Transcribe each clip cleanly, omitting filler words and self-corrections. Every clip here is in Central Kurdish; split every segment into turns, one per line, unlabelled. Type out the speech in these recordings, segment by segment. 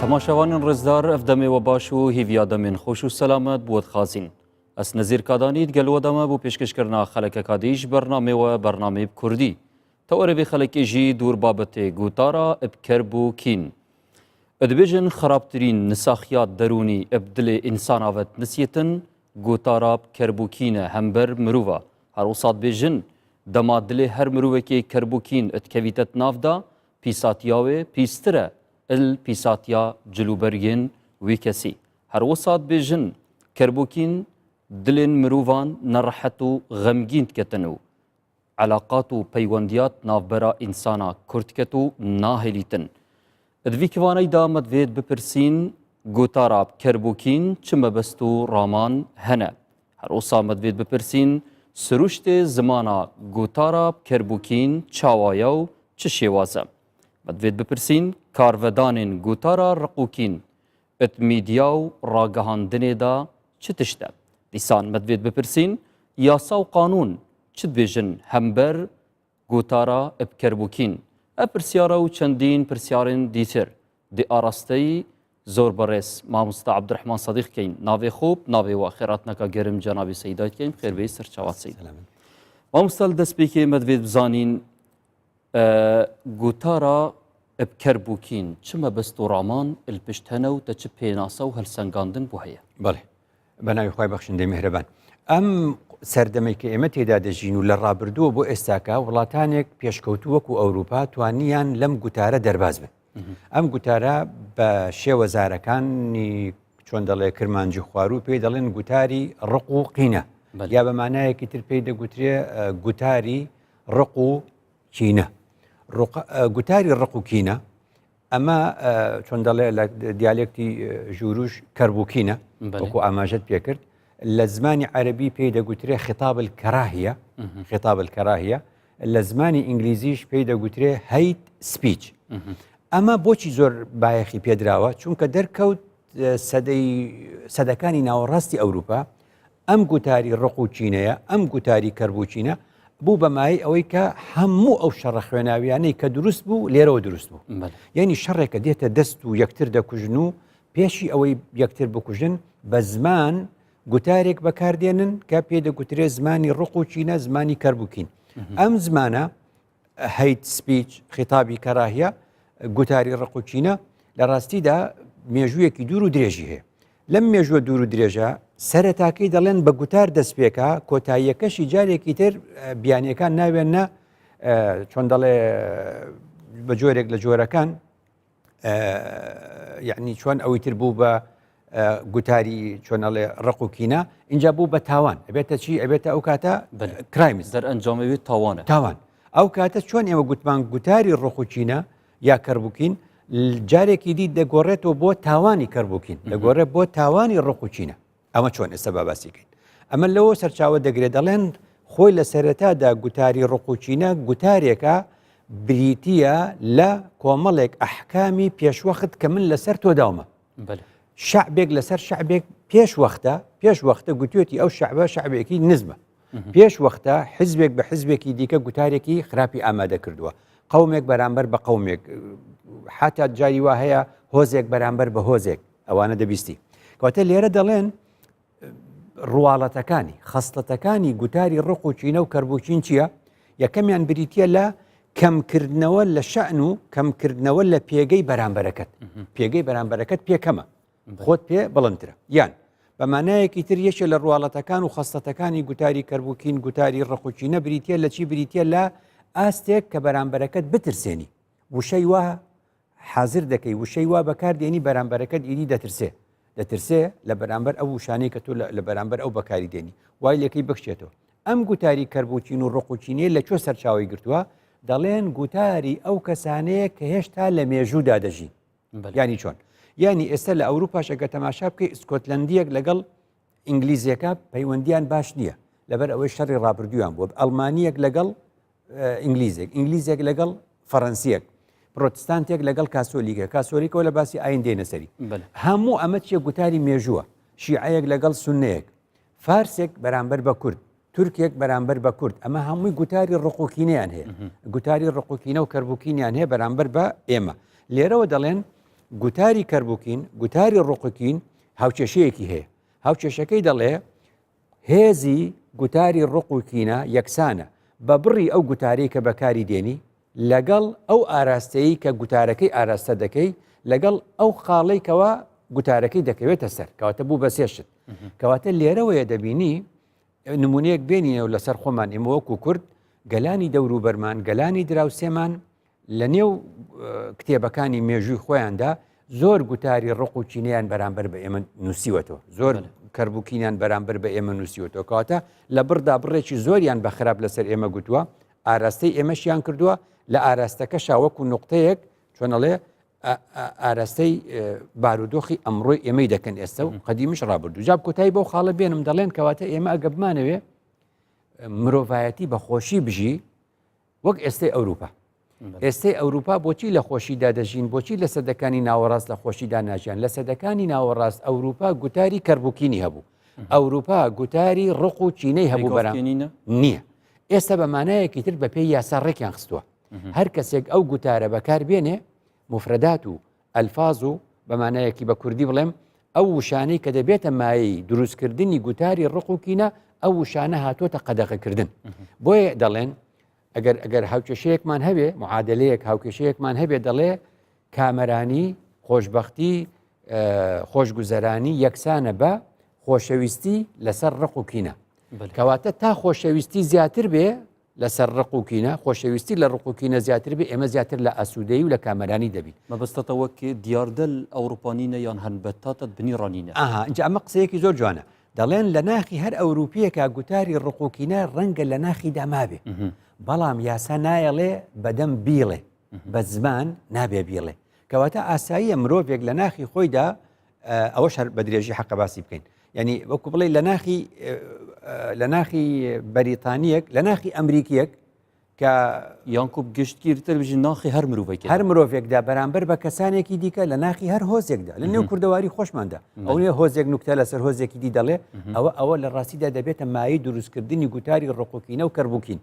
تەماشاوانن ڕێزدار ئەف دەمێ وە باش و هیڤیا دەمێن خۆش و سەلامەت بووەت خازین. ئەس نەزیر کادانیت گەل وە دەمە بۆ پێشکەشکردنا خەلەکەکادیش بەرنامێ وە بەرنامەی کوردی. تەوەرە بێ خەلەکێ ژی دوور بابەتێ گوتارا ئب کەرب و کین. ئدبێژن خرابترین نساخیات دەروونی ئب دلێ ئینساناڤت نسیتن گوتارا ب کەرب و کینە هەمبەر مروڤا. هەر وسا دبێژن دەما دلێ هەر مروڤێکێ کەرب و کین ئدکەڤیتە ناڤدا پیساتیا وێ پیسترە ال پیساتیا جلوبەرگێن وی کەسی. هەر وسا دبێژن کەرب و کین دلێن مروڤان نەڕەحەت و غەمگین دکەتن و علاقات و پەیوەندیات ناڤبەرا ئینسانا کورت کەت و ناهێلیتن. د ڤی کڤانەی دا مە دڤێت بپرسین گوتارا کەرب و کین چ مەبەست و ڕامان هەنە؟ هەر وسا مە دڤێت بپرسین سروشتێ زمانا گوتارا کەرب و کین چاوایە و چ شێوازە؟ مە دڤێت بپرسین کارڤەدانێن گوتارا ڕق و کین ت میدیا و ڕاگەهاندنێ دا چ تشتە؟ دیسان مە دڤێت بپرسین یاسا و قانوون چ دبێژن هەمبەر گوتارا ب کەربوکین؟ ئە پرسیارە و چەندین پرسیارێن دیتر دێ ئاراستەی زۆر بەڕێز مامۆستا عەبدولرەحمان سەدیق کەین. ناڤێ خۆب ناڤێ وە خێراتنەکا گەرم جەنابی سەیدای کەین خێر بێ سەرچاوات سەید. مامۆستا لە دەستپێکێ مە دڤێت بزانین گوتارا ب کەربوکین چ مەبەست و ڕامان ال پشت هەنە و تە چ پێناسە و هەلسەنگاندن بۆ هەیە؟
بەڵێ بە ناوی خوای بەخشندەی میهرەبان. ئەم سەردەمەی کە ئێمە تێدا دەژین و لە ڕابردووە بۆ ئێستاکە وڵاتانێک پێشکەوتوو وەکو ئەوروپا توانیان لەم گوتارە دەرباز بن. ئەم گوتارە بە شێوەزارەکانی چۆن دەڵێ کرمانجی خواروو پێی دەڵێن گوتاری ڕق و قینە یا بە مانایەکی تر پێی دەگوترێ گوتاری ڕق و کینە. گوتاری ڕق و کینە ئەمە چۆن دەڵێ لە دیالێکتی ژووروش کەربووکینە وەکو ئاماژەت پێکرد لە زمانی عەربی پێی دەگوترێ خطاب الکراهیە خطاب الکراهیە لە زمانی ئینگلیزیش پێی دەگوترێ hate speech ئەمە بۆچی زۆر بایەخی پێدراوە چونکە دەرکەوت سەدەی سەدەکانی ناوەڕاستی ئەوروپا ئەم گوتاری ڕق و کینەیە، ئەم گوتاری کەرب و کینە بوو بە مایەی ئەوەی کە هەموو ئەو شەڕە خوێناویانەی کە دروست بوو لێرەوە دروست بوو. یعنی شەڕێکە دێتە دەست و یەکتر دەکوژن و پێشی ئەوەی یەکتر بکوژن بە زمان گوتارێک بەکاردێنن کە پێ دەگوترێ زمانی ڕق و کینە زمانی کەرب و کین. ئەم زمانە hate speech، خیتابی کەراهیە، گوتاری ڕق و کینە، لە ڕاستیدا مێژوویەکی دوور و درێژی هەیە. لەم مێژووە دوور و درێژە سەرەتاکەی دەڵێن بە گوتار دەست پێکا، کۆتاییەکەشی جارێکی تر بیانیەکان ناوێن نە چۆن دەڵێ بە جۆرێک لە جۆرەکان یعنی چۆن ئەوی تر بوو بە گوتاری چۆنەڵێ ڕق و کینە اینجا بوو بە تاوان ئەبێتە چی ئەبێتە ئەو کاتە crimes
دەرئەنجامەوێت تاوانە
تاوان ئەو کاتە چۆن ئێمە گوتمان گوتاری ڕق و کینە یا کەربوکین جارێکی دی دەگۆڕێتەوە بۆ تاوانی کەربوکین دەگۆڕێت بۆ تاوانی ڕق و کینە ئەمە چۆن ئێستا با باسی کەین ئەمە لەوە سەرچاوە دەگرێت دەڵێن خۆی لە سەرەتادا گوتاری ڕقوچینە گوتارێکە بریتە لە کۆمەڵێک ئەحکامی پێشوەخت کە من لەسەر تۆ داومە شعبێک لەسەر شعبێک پێش وەختە پێش وەختە گوتوێتی ئەو شعبە شعبێکی نزمە پێش وەختە حزبێک بە حزبێکی دیکە گوتارێکی خراپی ئامادە کردووە قومێک بەرامبەر بە قومێک حتا جاری وا هەیە هۆزێک بەرامبەر بە هۆزێک ئەوانە دەبیستی کەواتە لێرە دەڵێن ڕواڵەتەکانی خەستەتەکانی گوتاری ڕق و چینە و کەربووچین چییە؟ یەکەمیان بریتە لە کەمکردنەوە لە شەن و کەمکردنەوە لە پێگەی بەرامبەرەکەت پێگەی بەرامبەرەکەت پێکەمە خۆت پێ بڵندترە یان بە مانایەکی تر یەکێ لە ڕواڵەتەکان و خەستەتەکانی گوتاری کەربووکین گوتاری ڕقوچینە بریتە لە چی بریتە لە ئاستێک کە بەرامبەرەکەت بترسێنی وشەی وا حازر دەکەی وشەی وا بەکار دێنی بەرامبەرەکەت ئیدی دەترسێ دەترسێ لە بەرامبەر ئەو وشانەی کە تۆ لە بەرامبەر ئەو بەکاری دێنی وای لەکەی بکشێتەوە ئەم گوتاری کەربوچین و ڕقوچینەیە لە کوێ سەرچاوی گرتووە دەڵێن گوتاری ئەو کەسانەیە کە هێشتا لە مێژوودا دەژین ینی چۆن یعنی ئێستا لە ئەوروپاش ئەگە تەماشا بکەی ئیسکۆتلەندیەک لەگەڵ ئینگلیزیەکە پەیوەندیان باش نییە لەبەر ئەوەی شەڕی ڕابردوویان بووە ئەڵمانیەک لەگەڵ ئینگلیزێک ئینگلیزێک لەگەڵ فەڕەنسیەک پرۆتستانتێک لەگەڵ کاسۆلیکە کاسۆلیکەوە لە باسی ئاین دێنە سەری هەموو ئەمە چیە گوتاری مێژووە شیعەیەک لەگەڵ سونەیەک فارسێک بەرامبەر بە کورد تورکێک بەرامبەر بە کورد ئەمە هەمووی گوتاری ڕقوکینیان هەیە گوتاری ڕقوکینە و کەربوکینیان هەیە بەرامبەر بە ئێمە لێرەوە دەڵێن. گوتاری کەربوکین، گوتاری ڕقوکین هاوکێشەیەکی هەیە. هاوکێشەکەی دەڵێ هێزی گوتاری ڕق و کینە یەکسانە بە بڕی ئەو گوتارەی کە بەکاری دێنی لەگەڵ ئەو ئاراستەیەی کە گوتارەکەی ئاراستە دەکەی لەگەڵ ئەو خاڵەی کەوا گوتارەکەی دەکەوێتە سەر کەواتە بوو بە سێ شت کەواتە لێرەوەیە دەبینی نمونەیەک بێنینەوە لەسەر خۆمان ئێمە وەکو کورد گەلانی دەوروبەرمان گەلانی دراوسێمان لە نێو کتێبەکانی مێژووی خۆیاندا زۆر گوتاری ڕق و کینەیان بەرامبەر بە ئێمە نووسیوەتەوە زۆر کەربوکینیان بەرامبەر بە ئێمە نووسیوەتەوە کەواتە لە بڕدا بڕێکی زۆریان بە خراپ لەسەر ئێمە گوتووە ئاراستەی ئێمەشیان کردووە لە ئاراستەکەشا وەکو نقطەیەک چۆنەڵێ ئاراستەی بارودۆخی ئەمڕۆی ئێمەی دەکەن ئێستا و قەدیمش ڕابردوو جاب کۆتایی بەو خاڵە بێنم دەڵێن کەواتە ئێمە ئەگە بمانەوێ مرۆڤایەتی بە خۆشی بژی وەک ئێستەی ئەوروپا. ئێستەی ئەوروپا بۆچی لە خۆشیدا دەژین بۆچی لە سەدەکانی ناوەڕاست لە خۆشیدا ناژیان لە سەدەکانی ناوەڕاست ئەوروپا گوتاری کەربوکینی هەبوو ئەوروپا گوتاری ڕق و چینەی هەبوو بەرام نییە ئێستا بە مانایەکی تر بەپێی یاسا ڕێکیان خستووە هەر کەسێک ئەو گوتارە بەکار بێنێ مفرەدات و ئەلفاز و بە مانایەکی بە کوردی بڵێم ئەو وشانەی کە دەبێتە مایەی دروستکردنی گوتاری ڕق و کینە ئەو وشانە هاتووەتە قەدەغەکردن بۆیە دەڵێن ئەگەر ئەگەر هاوکێشەیەکمان هەبێ معادلەیەک هاوکێشەیەکمان هەبێ دەڵێ کامەرانی خۆشببختی خۆشگوزەرانی یەکسانە بە خۆشەویستی لەسەر ڕق و کینە کەواتە تا خۆشەویستی زیاتر بێ لەسەر ڕق و کینە، خۆشەویستی لە ڕق و کینە زیاتر بێ، ئێمە زیاتر لە ئاسوودەیی و لە کامەرانی دەبین.
مەبەستتە وەک دیاردە ل ئەوروپا نینە یان هەن بە تاتەت بنی ڕا نینە؟
ئەها، ئینجا ئەمە قسەیەکی زۆر جوانە. دەڵێن لە ناخی هەر ئەوروپییەکا گوتاری ڕق و کینە ڕەنگە لە ناخیدا مابێ، بەڵام یاسا نایەڵێ بەدەم بیڵێ، بە زمان نابێ بیڵێ. کەواتە ئاساییە مرۆڤێک لە ناخی خۆیدا ئەوەش هەر بە درێژی حەقە باسی بکەین یعنی وەکو بڵێ لە ناخی لە ناخی بەریتانیەک لە ناخی ئەمریکیەک کە
یانکوب گشتگیرتر بژی ناخی هەر مرۆڤێک
هەر مرۆڤێکدا بەرامبەر بە کەسانێکی دیکە لە ناخی هەر هۆزێکدا لە نێو کوردەواری خۆشماندا ئەو نیە هۆزێک نوکتە لەسەر هۆزێکی دی دەڵێ ئەوە ئەوە لە ڕاستیدا دەبێتە مایەی دروستکردنی گوتاری ڕقوکینە و کەربووکین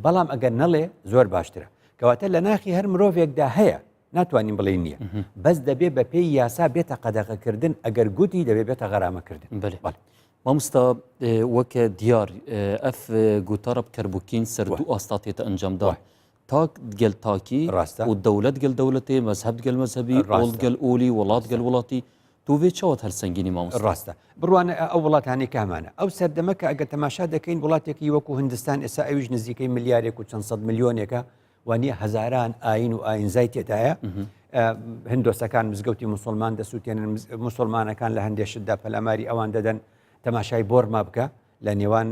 بەڵام ئەگەر نەڵێ زۆر باشترە کەواتە لە ناخی هەر مرۆڤێکدا هەیە ناتوانین بڵێین نییە بەس دەبێ بە پێی یاسا بێتە قەدەغەکردن ئەگەر گوتی دەبێ بێتە غەرامەکردن
بەێ مامۆستا وەکە دیار ئەف گوتارە بکەربووکین سەر دوو ئاستا تێتە ئەنجامدا تاک گەل تاکی
ڕاستە
و دەولەت گەل دەولەتێ مەزهەب گەل مەزهەبی ئۆڵ گەل ئۆلی وڵات گەل وڵاتی تۆ وێ چاوت هەلسەنگینی مامۆستا
ڕاستە بڕوانە ئەو وڵاتانەی کە هەمانە ئەو سەردەمە کە ئەگەر تەماشا دەکەین وڵاتێکی وەکو هندستان ئێستا ئەویش نزیکەی ملیارێک و چەند سەد ملیۆنێکە وانیە هەزاران ئاین و ئاینزای تێدایە هندۆسەکان مزگەوتی مسلمان دەسووتێنن مسلمانەکان لە هەندێک شتدا پەلاماری ئەوان دەدەن تەماشای بۆرما بکە لە نێوان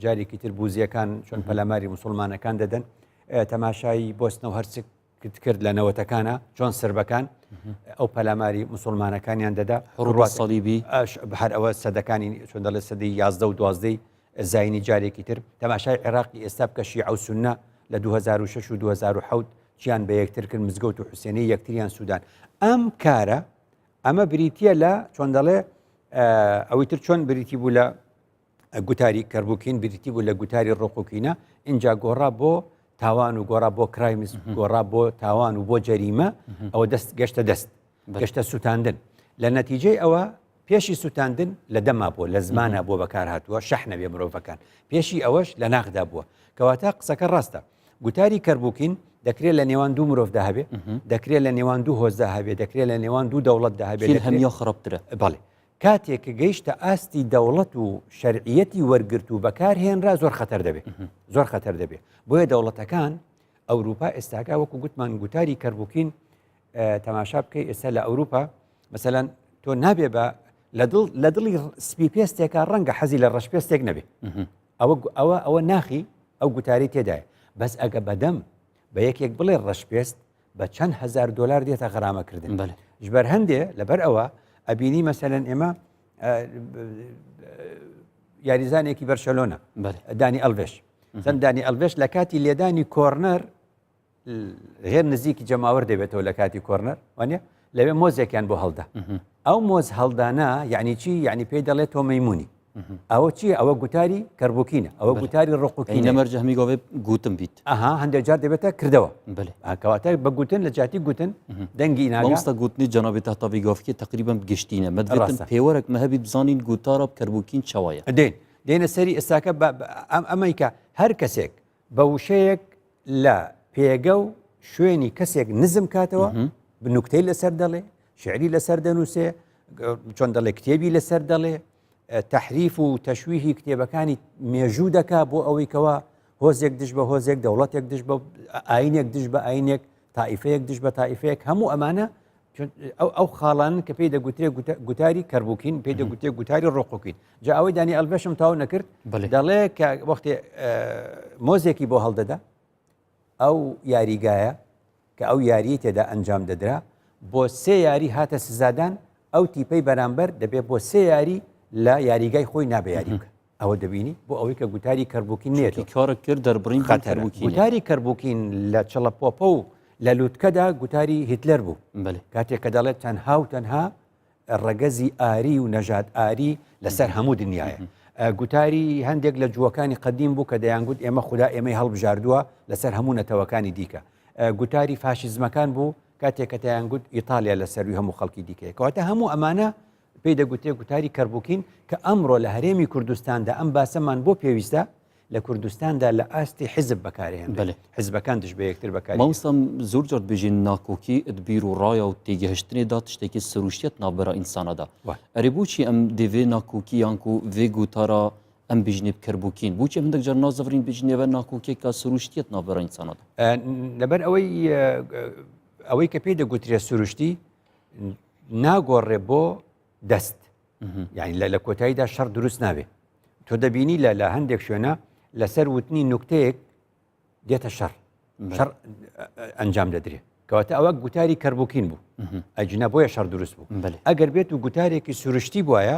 جارێکی تر بوزیەکان چۆن پەلاماری مسلمانەکان دەدەن تەماشای بۆسنە و هەرچک کرد لە نەوەتەکانە چۆن سربەکان ئەو پەلاماری مسلمانەکانیان دەدا
سەلیبی
هەر ئەوە سەدەکانی چۆن دەڵێ سەدەی یازدە و دوازدەی زاینی جارێکی تر تەماشای عێراقی ئێستا بکە شیعە و سوننە لە 2006 و 2007 چیان بە یەکتر کرد مزگەوت و حوسێنەی یەکتریان سوودان ئەم کارە ئەمە بریتە لە چۆن دەڵێ ئەوەی تر چۆن بریتی بوو لە گوتاری کەربووکین بریتی بوو لە گوتاری ڕقوکینە اینجا گۆڕا بۆ تاوان و گۆڕا بۆ crimes گۆڕا بۆ تاوان و بۆ جەریمە ئەوە دەست گەشتە دەست گەشتە سووتاندن لە نەتیجەی ئەوە پێشی سووتاندن لە دەما بووە لە زمانە بووە بەکار هاتووە شەحنە بێ مرۆڤەکان پێشی ئەوەش لە ناخدا بووە کەواتە قسەکە ڕاستە گوتاری کەربووکین دەکرێت لە نێوان دوو مرۆڤدا هەبێ دەکرێت لە نێوان دوو هۆزدا هەبێ دەکرێت لە نێوان دوو دەوڵەتدا هەبێ
هەمیا خراپترە
بەڵێ کاتێک کە گەیشتە ئاستی دەوڵەت و شەرعیەتی وەرگرت و بەکارهێنرا زۆر خەتەر دەبێت زۆر خەتەر دەبێت بۆیە دەوڵەتەکان ئەوروپا ئێستاکە وەکو گوتمان گوتاری کەربووکین تەماشا بکەی ئێستا لە ئەوروپا مەسەلەن تۆ نابێ بە لە دڵ لە دڵی سپی پێستێکا ڕەنگە حەزی لە ڕەش پێستێک نەبێ ئەوە ئەوە ئەوە ناخی ئەو گوتاری تێدایە بەس ئەگە بەدەم بە یەکێک بڵێ ڕەش پێست بە چەند هزار دلار دێتە غەرامەکردن ژبەر هەندێ لەبەر ئەوە ئەبینی مەسەلەن ئێمە یاریزانێکی بەرشەلۆنە دانی ئەلڤێش چەند دانی ئەلڤێش لە کاتی لێدانی کۆرنەر غێر نزیکی جەماوەر دەبێتەوە لە کاتی کۆرنەر وانە لەوێ مۆزێکیان بۆ هەڵدا ئەو مۆز هەڵدانە یعنی چی یعنی پێی دەڵێت تۆ مەمونی. ئەوە چییە ئەوە گوتاری کەربووکینە ئەوە گوتاری ڕقوکی
نەمەرجە هەمی گۆێ گوتم بیت
ئەها هەندێک جار دەبێتە کردەوە کەواتە بە گوتن لە جاتی گوتن دەنگی
ناگەستە گوتنی جەنابی تەتاوی گافکی تقریبا گشتینە مەدرێتن پێوەرەک مەهبی بزانین گوتارە کەربووکین چاوایە
دێن دێنە سەری ئێستاکە ئەمەی کە هەر کەسێک بە وشەیەک لە پێگە و شوێنی کەسێک نزم کاتەوە بنوکتەی لەسەر دەڵێ شعری لەسەر دەنووسێ چۆن دەڵێ کتێبی لەسەر دەڵێ تەحریف و تەشویهی کتێبەکانی مێژوو دەکا بۆ ئەوەی کەوا هۆزێک دژ بە هۆزێک دەوڵەتێک دژ بە ئاینێک دژ بە ئاینێک تائیفەیەک دژ بە تائیفەیەک هەموو ئەمانە ئەو خاڵان کە پێی دەگوترێ گوتاری کەربووکین پێی دەگوتێ گوتاری ڕۆقۆکین جا ئەوەی دانی ئەلبەشم تاو نەکرد دەڵێ کە وەختێ مۆزێکی بۆ هەڵدەدا ئەو یاریگایە کە ئەو یاریی تێدا ئەنجام دەدرا بۆ سێ یاری هاتە سزادان ئەو تیپەی بەرامبەر دەبێت بۆ سێ یاری لە یاریگای خۆی نابێ یاری بکە ئەوە دەبینی بۆ ئەوەی کە گوتاری کەربووکین نێت
کارە کرد دەربڕین
کەربووکی گوتاری کەربووکین لە چڵەپۆپە و لە لوتکەدا گوتاری هیتلەر بوو کاتێک کە دەڵێت تەنها و تەنها ڕەگەزی ئاری و نەژاد ئاری لەسەر هەموو دنیاە. گوتاری هەندێک لە جووەکانی قەدیم بوو کە دەیانگوت ئێمە خودا ئێمەی هەڵبژاردووە لەسەر هەموو نەتەوەکانی دیکە. گوتاری فاشیزمەکان بوو کاتێک کە دەیانگوت ئیتالیا لە سەروی هەموو خەڵکی دیکەیە. کەواتە هەموو ئەمانە پێی دەگوترێ گوتاری کەربووکین کە ئەمڕۆ لە هەرێمی کوردستاندا ئەم باسەمان بۆ پێویستە لە کوردستاندا لە ئاستی حیزب بەکارهێنرێت حیزبەکان دژ بە یەکتر بەکاری
مامۆستا زۆر جار دبێژین ناکۆکی بیر و ڕایە و تێگەهشتنێ دا تشتێکی سروشتیەت ناوبەرا ئینسانەدا ئەرێ بۆچی ئەم دێ ناکۆکی یانکو vê گوتارا ئەم بژنێ بکەربووکین بۆچی هەندێک جار نازەڤرین بژنێ بە ناکۆکیێکا سروشتیەت ناوبەرا ئینسانەدا
لەبەر ئەوەی ئەوەی کە پێی دەگوترێ سروشتی ناگۆڕێ بۆ دەست یعنی لە کۆتاییدا شەڕ دروست نابێ تۆ دەبینی لە لە هەندێک شوێنە لەسەر وتنی نوکتەیەک دێتە شەڕ شەڕ ئەنجام دەدرێت کەواتە ئەوە گوتاری کەربووکین بوو ئەجنا بۆیە شەڕ دروست بوو ئەگەر بێت و گوتارێکی سروشتی بواە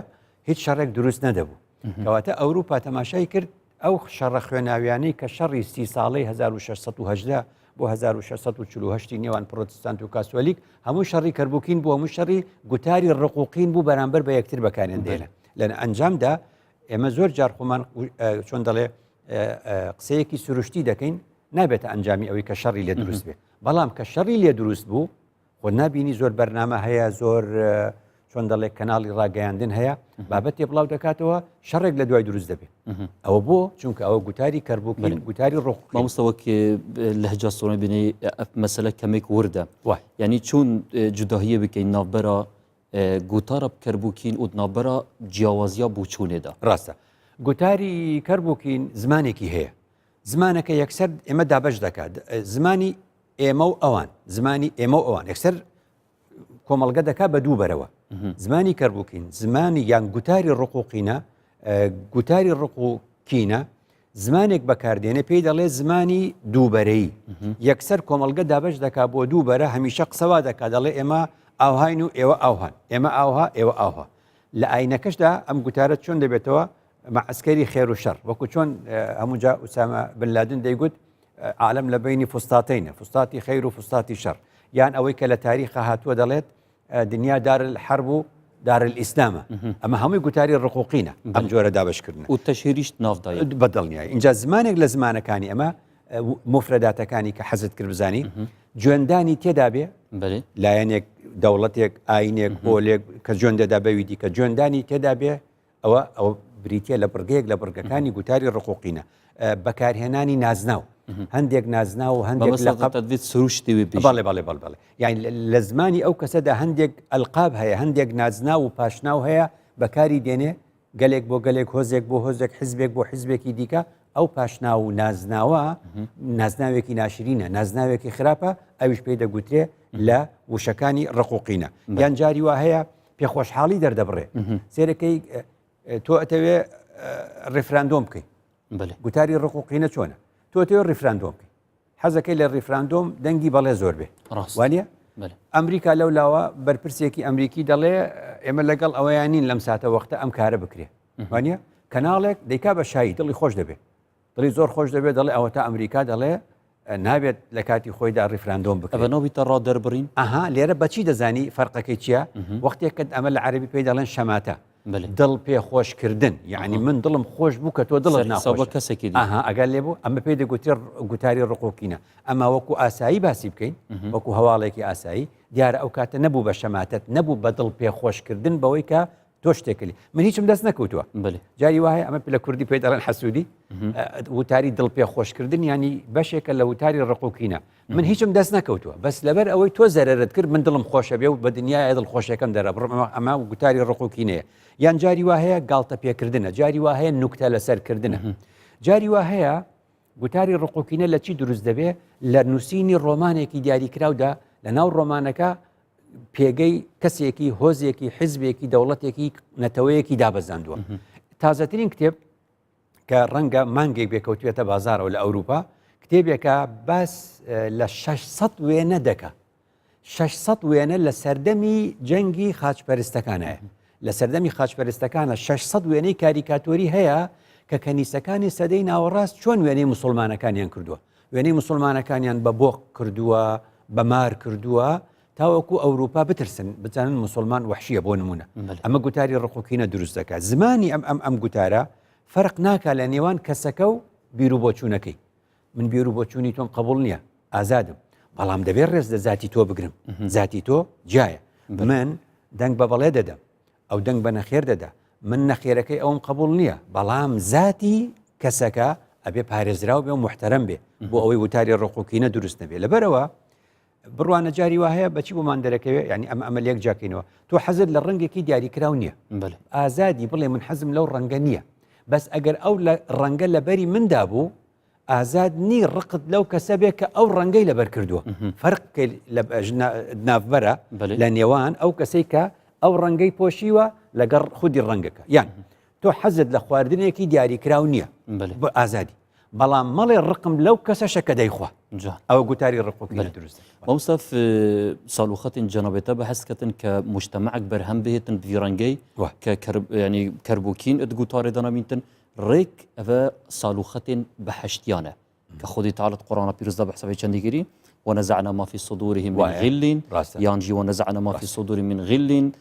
هیچ شەڕێک دروست نەدەبوو کەواتە ئەوروپا تەماشای کرد ئەو شەڕە خوێناویانەی کە شەڕی سی ساڵەی 1618 بۆ 1648 نێوان پرۆتستانت و کاسۆلیک هەموو شەڕی کەربووکین بوو هەموو شەڕی گوتاری ڕقوقین بوو بەرامبەر بە یەکتر بەکارێن دێنە لە ئەنجامدا ئێمە زۆر جار خۆمان چۆن دەڵێ قسەیەکی سروشتی دەکەین نابێتە ئەنجامی ئەوەی کە شەڕی لێ دروست بێ بەڵام کە شەڕی لێ دروست بوو خۆ نابینی زۆر بەرنامە هەیە زۆر چۆن دەڵێ کەناڵی ڕاگەیاندن هەیە بابەتێ بڵاو دەکاتەوە شەڕێک لە دوای دروست دەبێت ئەوە بۆ چونکە ئەوە گوتاری کەربووکین گوتاری ڕۆخ
مامۆستا وەک لەهجە سۆرانی بینی مەسەلە کەمێک وردە یعنی چۆن جوداهیە بکەین ناوبەرە گوتارە کەربووکین و ناوبەرە جیاوازیا بۆچوونێدا
ڕاستە گوتاری کەربووکین زمانێکی هەیە زمانەکە یەکسەر ئێمە دابش دەکات زمانی ئێمە و ئەوان زمانی ئێمە و ئەوان یەکسەر کۆمەڵگە دەکا بە دوو بەرەوە زمانی کەربووکین زمانی یان گوتاری ڕقوقینە گوتاری ڕقوکینە زمانێک بەکاردێنێ پێی دەڵێ زمانی دووبەرەی یەکسەر کۆمەڵگە دابش دەکا بۆ دووبەرە هەمیشە قسەوا دەکا دەڵێ ئێمە ئاوهاین و ئێوە ئاوهان ئێمە ئاوها ئێوە ئاوها لە ئاینەکەشدا ئەم گوتارە چۆن دەبێتەوە مەعسکەری خێر و شەڕ وەکو چۆن هەمووجا ئوسامە بن لادن دەیگوت عالم لە بینی فستاتینە فستاتی خەیر و فستاتی شەڕ یان ئەوەی کە لە تاریخە هاتووە دەڵێت دنیا دار الحرب و دار الئیسلامە ئەمە هەمووی گوتاری ڕقوقینە ئەم جۆرە دابشکردن
و تەشهیریشت ناودایە
بە دڵنیایی اینجا زمانێک لە زمانەکانی ئەمە مفرەداتەکانی کە حەزت کرد بزانی جوێندانی تێدا بێ لایەنێک دەوڵەتێک ئاینێک پۆلێک کە جوێن دەدا بەوی دیکە جوێندانی تێدا بێ ئەوە ئەوە بریتە لە بڕگەیەک لە بڕگەکانی گوتاری ڕقوقینە بەکارهێنانی نازناو هەندێک نازناو و هەندێک لە
تدویت سروشتی
بەڵێ بەڵێ بەڵێ بەڵێ یعنی لە زمانی ئەو کەسەدا هەندێک ئەلقاب هەیە هەندێک نازناو و پاشناو هەیە بەکاری دێنێ گەلێک بۆ گەلێک هۆزێک بۆ هۆزێک حزبێک بۆ حزبێکی دیکە ئەو پاشناو و نازناوە نازناوێکی ناشرینە نازناوێکی خراپە ئەویش پێی دەگوترێ لە وشەکانی ڕقوقینە یان جاری وا هەیە پێخۆشحاڵی دەردەبڕێ سێرەکەی تۆ ئەتەوێ ڕیفراندۆم بکەی گوتاری ڕقوقینە چۆنە تۆ ئەتەوێ ڕیفراندۆم بکەی حەزەکەی لە ڕیفراندۆم دەنگی بەڵێ زۆر بێ وانە ئەمریکا لەو لاوە بەرپرسێکی ئەمریکی دەڵێ ئێمە لەگەڵ ئەوەیان نین لەم ساتە وەختە ئەم کارە بکرێ وانە کەناڵێک دەیکا بە شایی دڵی خۆش دەبێ دڵی زۆر خۆش دەبێت دەڵێ ئەوەتا ئەمریکا دەڵێ نابێت لە کاتی خۆیدا ڕیفراندۆم بکرێت.
ئەڤە نابیتە ڕا دەربڕین؟
ئەها لێرە بەچی دەزانی فەرقەکەی چییە؟ وەختێک کە ئەمە لە عەرەبی پێی دەڵێن شەماتە. دڵ پێ خۆشکردن یعنی من دڵم خۆش بوو کە تۆ دڵت ناخۆش
کەسێکی
ئەها ئەگەر لێ بوو ئەمە پێی دەگوترێت گوتاری ڕقوکینە ئەما وەکو ئاسایی باسی بکەین وەکو هەواڵێکی ئاسایی دیارە ئەو کاتە نەبوو بە شەماتەت نەبوو بە دڵ پێ خۆشکردن بەوەی کە تۆ شتێکلی من هیچم دەست نەکەوتووە جاری وایە ئەمە لە کوردی پێی دەڵێن حەسوودی وتاری دڵ پێ خۆشکردن ینی بەشێکە لە وتاری ڕقوکینە من هیچم دەست نەکەوتووە بەس لەبەر ئەوەی تۆ زەرەرت کرد من دڵم خۆشە بێ و بە دنیای دڵ خۆشەکەم دەرەبڕم ئەمە گوتاری ڕقوکینەیە یان جاری وا هەیە گاڵتە پێکردنە جاری وا هەیە نوکتە لەسەرکردنە جاری وا هەیە گوتاری ڕقوکینە لە چی دروست دەبێ لە نووسینی ڕۆمانێکی دیاریکراودا لە ناو ڕۆمانەکە پێگەی کەسێکی هۆزێکی حزبێکی دەوڵەتێکی نەتەوەیەکی دابەزاندووە تازەترین کتێب کە ڕەنگە مانگێک بێکەوتوێتە بازارەوە لە ئەوروپا کتێبێکە باس لە 600 وێنە دەکە 600 وێنە لە سەردەمی جەنگی خاچپەرستەکانە لە سەردەمی خاچپەرستەکانە 600 وێنەی کاریکاتۆری هەیە کە کەنیسەکانی سەدەی ناوەڕاست چۆن وێنەی مسلمانەکانیان کردووە وێنەی مسلمانەکانیان بە بۆق کردووە بە مار کردووە تاوەکو ئەوروپا بترسن بزانن مسلمان وحشیە بۆ نمونە ئەمە گوتاری ڕقوکینە دروست دەکات زمانی ئەم ئەم ئەم گوتارە فەرق ناکا لە نێوان کەسەکە و بیر و بۆچوونەکەی من بیر و بۆچوونی تۆم قبول نییە ئازادم بەڵام دەبێت ڕێز لە زاتی تۆ بگرم زاتی تۆ جیایە من دەنگ بە بەڵێ دەدەم ئەو دەنگ بە نەخێر دەدا من نەخێرەکەی ئەوم قبول نییە بەڵام زاتی کەسەکە ئەبێ پارێزراو بێ و محتەرم بێ بۆ ئەوەی وتاری ڕقوکینە دروست نەبێ لەبەرەوە بڕوانە جاری وا هەیە بەچی بۆمان دەرەکەوێ یعنی ئەمە ئەمە لێک جاکەینەوە تۆ حەزت لە ڕەنگێکی دیاریکراو نییە ئازادی بڵێ من حەزم لەو ڕەنگە نییە بەس ئەگەر ئەو لە ڕەنگە لەبەری مندا بوو ئازاد نی ڕقت لەو کەسە بێ کە ئەو ڕەنگەی لەبەر کردووە فەرق لە ناوبەرە لە نێوان ئەو کەسەی کە ئەو ڕەنگەی پۆشیوە لەگەڵ خودی ڕەنگەکە یان تۆ حەزت لە خواردنێکی دیاریکراو نییە ئازادی بەڵام مەڵێ ڕقم لەو کەسەشە کە دەیخوا ئەوە گوتاری ڕقوکینە دروست
مامۆستا ساڵوخەتن جەنابێتە بە هەست کەتن کە مجتەمعک بەرهەم بهێتن بڤی ڕەنگەی کە ینی کەربووکین ئەت گوتارێ دەنامینتن ڕێک ئەvە ساڵوخەتێن بەهەشتیانە کە خودی تعالی قورآنە پیرۆزدا بە حسابی چەندی گیری ونزعنا ما في صدورهم من غل یان جی ونزعنا ما في صدورهم من غل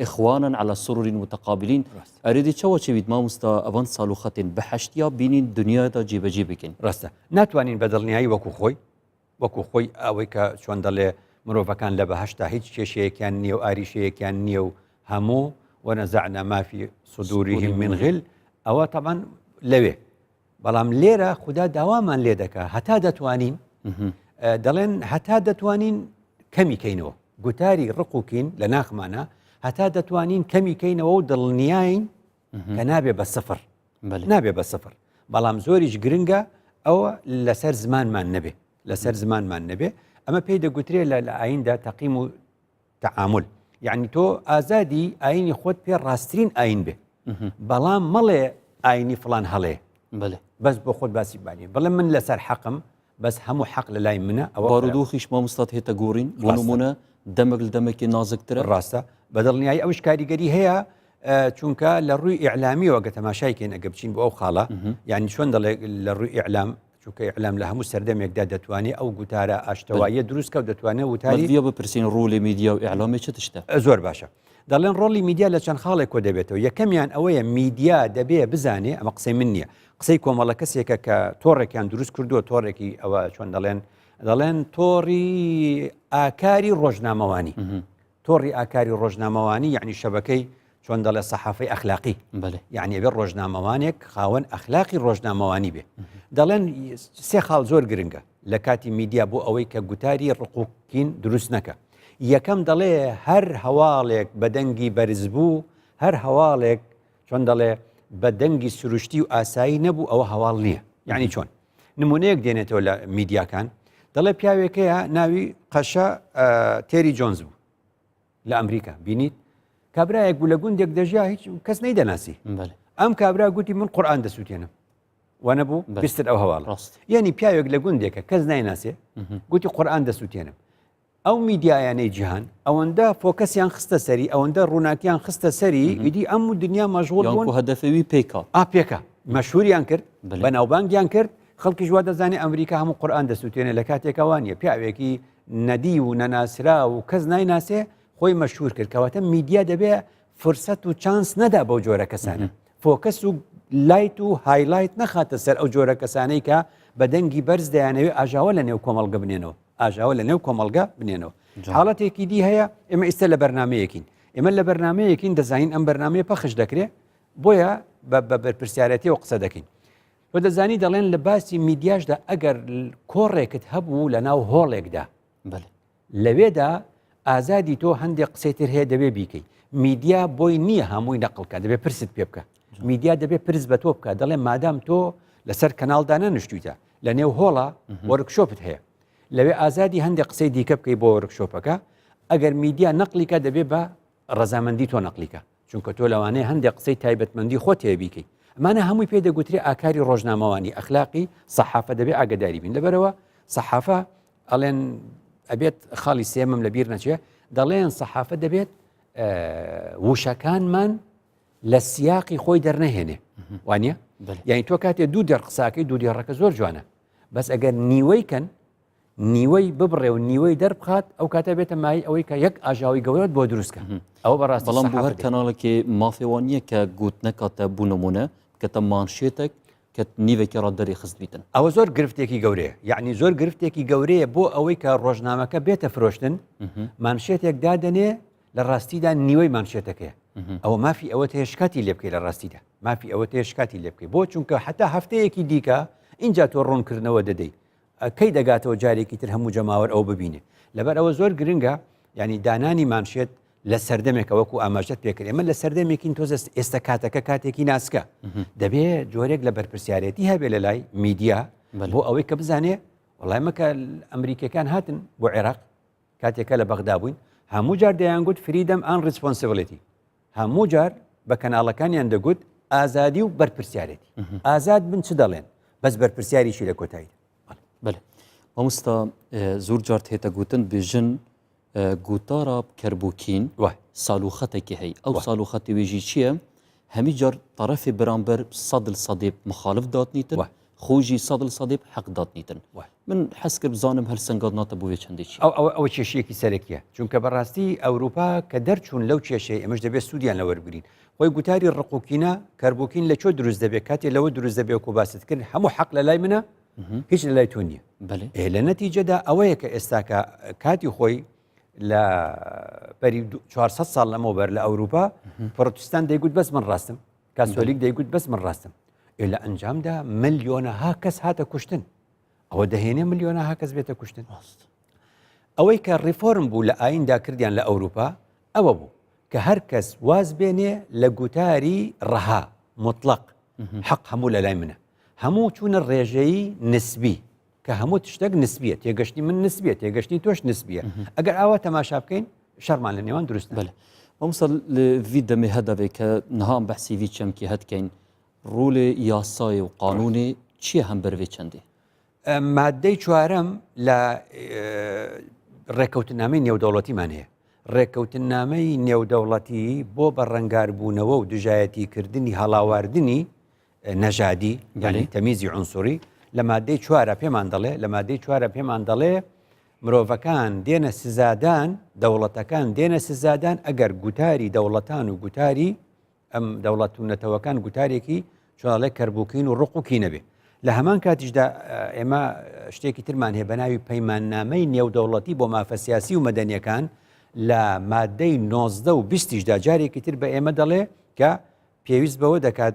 إخوانا على سرر متقابلين ئەرێ دێ چەوە چێویت مامۆستا ئەڤان ساڵوخەتێن بەهەشتیا بینین دنیادا جێبەجێ بکەین؟
ڕاستە ناتوانین بە دڵنیایی وەکو خۆی وەکو خۆی ئەوەی کە چۆن دەڵێ مرۆڤەکان لە بەهەشتا هیچ کێشەیەکیان نییە و ئاریشەیەکیان نییە و هەموو ونزعنا ما في صدورهم من غل ئەوە تەبعەن لەوێ بەڵام لێرە خودا داوامان لێ دەکا هەتا دەتوانین دەڵێن هەتا دەتوانین کەمی کەینەوە گوتاری ڕقوکین لە ناخمانە هەتا دەتوانین کەمی کەینەوە و دڵنیاین کە نابێ بە سفر نابێ بە سفر بەڵام زۆریش گرنگە ئەوە لەسەر زمانمان نەبێ لەسەر زمانمان نەبێ ئەمە پێی دەگوترێ لە لە ئایندا تەقیم و تەعامول یعنی تۆ ئازادی ئاینی خۆت پێ ڕاستترین ئاین بێ بەڵام مەڵێ ئاینی فلان هەڵێ بەس بۆ خۆت باسی بانی بڵێ من لەسەر حەقم بەس هەموو حەق لە لای منە
ئەوە بارودۆخیش مامۆستات هێتە گۆڕین بۆ نمونە دەمێک لە دەمێکی نازکترە
ڕاستە بە دڵنیایی ئەوش کاریگەری هەیە چونکە لە ڕووی ئیعلامیەوە گە تەماشای کەین ئەگە بچین بۆ ئەو خاڵە یعنی چۆن دەڵێ لە ڕووی ئیعلام چونکە ئیعلام لە هەموو سەردەمێکدا دەتوانێت ئەو گوتارە ئاشتەواییە دروست کە و دەتوانێت وتاری
بە بپرسین ڕۆلی میدیا و ئیعلامی چ تشتە؟
زۆر باشە دەڵێن ڕۆڵی میدیا لە چەند خاڵێک کۆ دەبێتەوە یەکەمیان ئەوەیە میدیا دەبێ بزانێ ئەمە قسەی من نییە قسەی کۆمەڵە کەسێکە کە تۆڕێکیان دروست کردووە تۆڕێکی ئەوە چۆن دەڵێن دەڵێن تۆڕی ئاکاری ڕۆژنامەوانی تۆڕی ئاکاری ڕۆژنامەوانی یعنی شەبەکەی چۆن دەڵێ سەحافەی ئەخلاقی یعنی ئەبێ ڕۆژنامەوانێک خاوەن ئەخلاقی ڕۆژنامەوانی بێ دەڵێن سێ خاڵ زۆر گرنگە لە کاتی میدیا بۆ ئەوەی کە گوتاری ڕقوکین دروست نەکە یەکەم دەڵێ هەر هەواڵێک بە دەنگی بەرز بوو هەر هەواڵێک چۆن دەڵێ بە دەنگی سروشتی و ئاسایی نەبوو ئەوە هەواڵ نییە یعنی چۆن نمونەیەک دێنێتەوە لە میدیاکان دەڵێ پیاوێکەیە ناوی قەشە تێری جۆنز بوو لە ئەمریکا بینیت کابراایەک بوو لە گوندێک دەژیا هیچ کەس نەی دەناسی ئەم کابرا گوتی من قورآن دەسووتێنم وانە بوو بیستت ئەو هەواڵ یعنی پیاوێک لە گوندێکە کەس نایناسێ گوتی قورآن دەسووتێنم ئەو میدیایانەی جیهان ئەوەندە فۆکەسیان خستە سەری ئەوەندە ڕووناکیان خستە سەری ئیدی ئەم و دنیا مەشغوڵ بوون
هەدەفەوی پێکا
ئا پێکا مەشهوریان کرد بەناوبانگیان کرد خەڵکیش وا دەزانێ ئەمریکا هەموو قورئان دەسووتێنێ لە کاتێکا وا نییە پیاوێکی نەدی و نەناسرا و کەس نایناسێ خۆی مەشهور کرد کەواتە میدیا دەبێ. فرسەت و چانس نەدا بەو جۆرە کەسانە focus و light و highlight نەخاتە سەر ئەو جۆرە کەسانەی کە بە دەنگی بەرز دەیانەوێت ئاژاوە لە نێو کۆمەڵگە بنێنەوە ئاژاوە لە نێو کۆمەڵگە بنێنەوە حاڵەتێکی دی هەیە ئێمە ئیستا لە بەرنمەیەکین ئێمە لە بەرنمەیەکین دەزانین ئەم بەرنمەیە پەخش دەکرێت بۆیە بە بەرپرسیارەتی و قسە دەکەین تۆ دەزانی دەڵێن لە باسی میدیاشدا ئەگەر کۆڕێکت هەبوو لە ناو هۆڵێکدا لەوێدا ئازادی تۆ هەندێک قسەی تر هەیە دەبێ بیکەی میدیا بۆی نییە هەمووی نەقڵکە دەبێ پرست پێ بکە میدیا دەبێ پرس بە تۆ بکە دەڵێ مادام تۆ لەسەر کەناڵدا نەنووسیتە لە نێو هۆڵە workshop ت هەیە لەوێ ئازادی هەندێک قسەی دیکە بکەی بۆ workshop ەکە ئەگەر میدیا نەقلیکە دەبێ بە ڕەزامەندی تۆ نەقلیکە چونکە تۆ لەوانەیە هەندێک قسەی تایبەتمەندی خۆت هەیە بیکەی ئەمانە هەمووی پێ دەگوترێ ئاکاری ڕۆژنامەوانی ئەخلاقی سەحافە دەبێ ئاگداری بین لەبەرەوە سەحافە ئەڵێن ئەبێت خاڵی سێمم لە بیر نەچێ دەڵێن سەحافە دەبێت وشەکانمان لە سیاقی خۆی دەرنەهێنێ وانە یعنی تۆ کاتێ دوو دێڕ قساکەی دوو دێڕەکە زۆر جوانە بەس ئەگەر نیوەی کەن نیوەی ببڕێ و نیوەی دەربخات ئەو کاتە بێتە مای ئەوەی کە یەک ئاژاوی گەورەت بۆ دروستکە ئەوە بەڕاست
بەڵام بۆ هەر کەناڵێکی مافێوان نییە کە گوت نەکاتە بوو نمونە کەتە مانشێتێک کە نیوێکی ڕە دەری خست بیتن.
ئەوە زۆر گرفتێکی گەورەیە یعنی زۆر گرفتێکی گەورەیە بۆ ئەوەی کە ڕۆژنامەکە بێتە فرۆشتن مانشێتێک دادەنێ لە ڕاستیدا نیوەی مانشێتەکەیە ئەوە مافی ئەوە هەیە شکاتی لێ بکەی لە ڕاستیدا مافی ئەوە هەیە شکاتی لێ بکەی بۆ چونکە حتا هەفتەیەکی دیکە اینجا تۆ ڕوونکردنەوە دەدەی کەی دەگاتەوە جارێکی تر هەموو جەماوەر ئەو ببینێ لەبەر ئەوە زۆر گرنگە ینی دانانی مانشێت لە سەردەمێکە وەکو ئاماژەت پێکرد ئێمە لە سەردەمێکین تۆزە ئێستا کاتەکە کاتێکی ناسکە دەبێ جۆرێک لە بەرپرسیارەتی هەبێ لە لای میدیا بۆ ئەوەی کە بزانێ وڵای مەکە ئەمریکەکان هاتن بۆ عێراق کاتێکە لە بەغدا بووین هەموو جار دەیانگوت freedom and responsibility هەموو جار بە کەناڵەکانیان دەگوت ئازادی و بەرپرسیارێتی ئازاد بن چ دەڵێن بەس بەرپرسیاریشی لە کۆتایی
بەێ مامۆستا زۆر جار تێتە گوتن بژن گوتارا کەربوکین سالوخەتێکی هەی ئەو سالوخەتی وێژی چییە؟ هەمی جار طرفی بەرامبەر سەدل سەدێب مخالف داتنیتن خۆژی سەدل سەدێب حەق داتنیتن من حەز کرد بزانم هەر سەنگات ناتە بۆ وێ چەندێ چی
ئەو ئەوە ئەوە کێشەیەکی سەرەکیە چونکە بەڕاستی ئەوروپا کە دەرچوون لەو کێشەی ئەمەش دەبێت سوودیان لە وەربگرین خۆی گوتاری ڕقوکینە کەربوکین لە چۆ دروست دەبێت کاتێ لەوە دروست دەبێت و باست کرد هەموو حەق لە لای منە هیچ لە لای تۆ نییە ئێ لە نەتیجەدا ئەوەیە کە ئێستاکە کاتی خۆی لە بەری 400 ساڵ لەمەوبەر لە ئەوروپا پرۆتستان دەیگوت بەس من ڕاستم کاسۆلیک دەیگوت بەس من ڕاستم ئێ لە ئەنجامدا ملیۆنەها کەس هاتە کوشتن ئەوە دەهێنێ ملیۆنەها کەس بێتە کوشتن ئەوەی کە ڕیفۆرم بوو لە ئایندا کردیان لە ئەوروپا ئەوە بوو کە هەر کەس واز بێنێ لە گوتاری ڕەها مطلق حەق هەموو لە لای منە هەموو چوونە ڕێژەیی نسبی کە هەموو شتێک نسبیە تێگەشتنی من نسبیە تێگەشتنی تۆش نسبیە ئەگەر ئاوا تەماشا بکەین شەڕمان لە نێوان دروست
بەێ مامۆستا ڤی دەمێ هەدەبێ کە نهام بەحسی ڤی چەمکی هەتکەین ڕوولێ یاسای و قانونێ چییە هەمبەر vê çendê؟
مادەی چوارەم لە ڕێککەوتنامەی نێودەوڵەتیمان هەیە ڕێککەوتنامەی نێودەوڵەتی بۆ بەڕەنگاربوونەوە و دژایەتیکردنی هەڵاواردنی نەژادی یعنی تەمیزی عنسوری لە مادەی چوارە پێمان دەڵێ لە مادەی چوارە پێمان دەڵێ مرۆڤەکان دێنە سزادان دەوڵەتەکان دێنە سزادان ئەگەر گوتاری دەوڵەتان و گوتاری ئەم دەوڵەت و نەتەوەکان گوتارێکی چۆڵێ کەربووکین و ڕق و کینە بێ لە هەمان کاتیشدا ئێمە شتێکی ترمان هەیە بە ناوی پەیماننامەی نێودەوڵەتی بۆ مافە سیاسی و مەدەنیەکان لە مادەی 19 و 20یشدا جارێکی تر بە ئێمە دەڵێ کە پێویست بەوە دەکات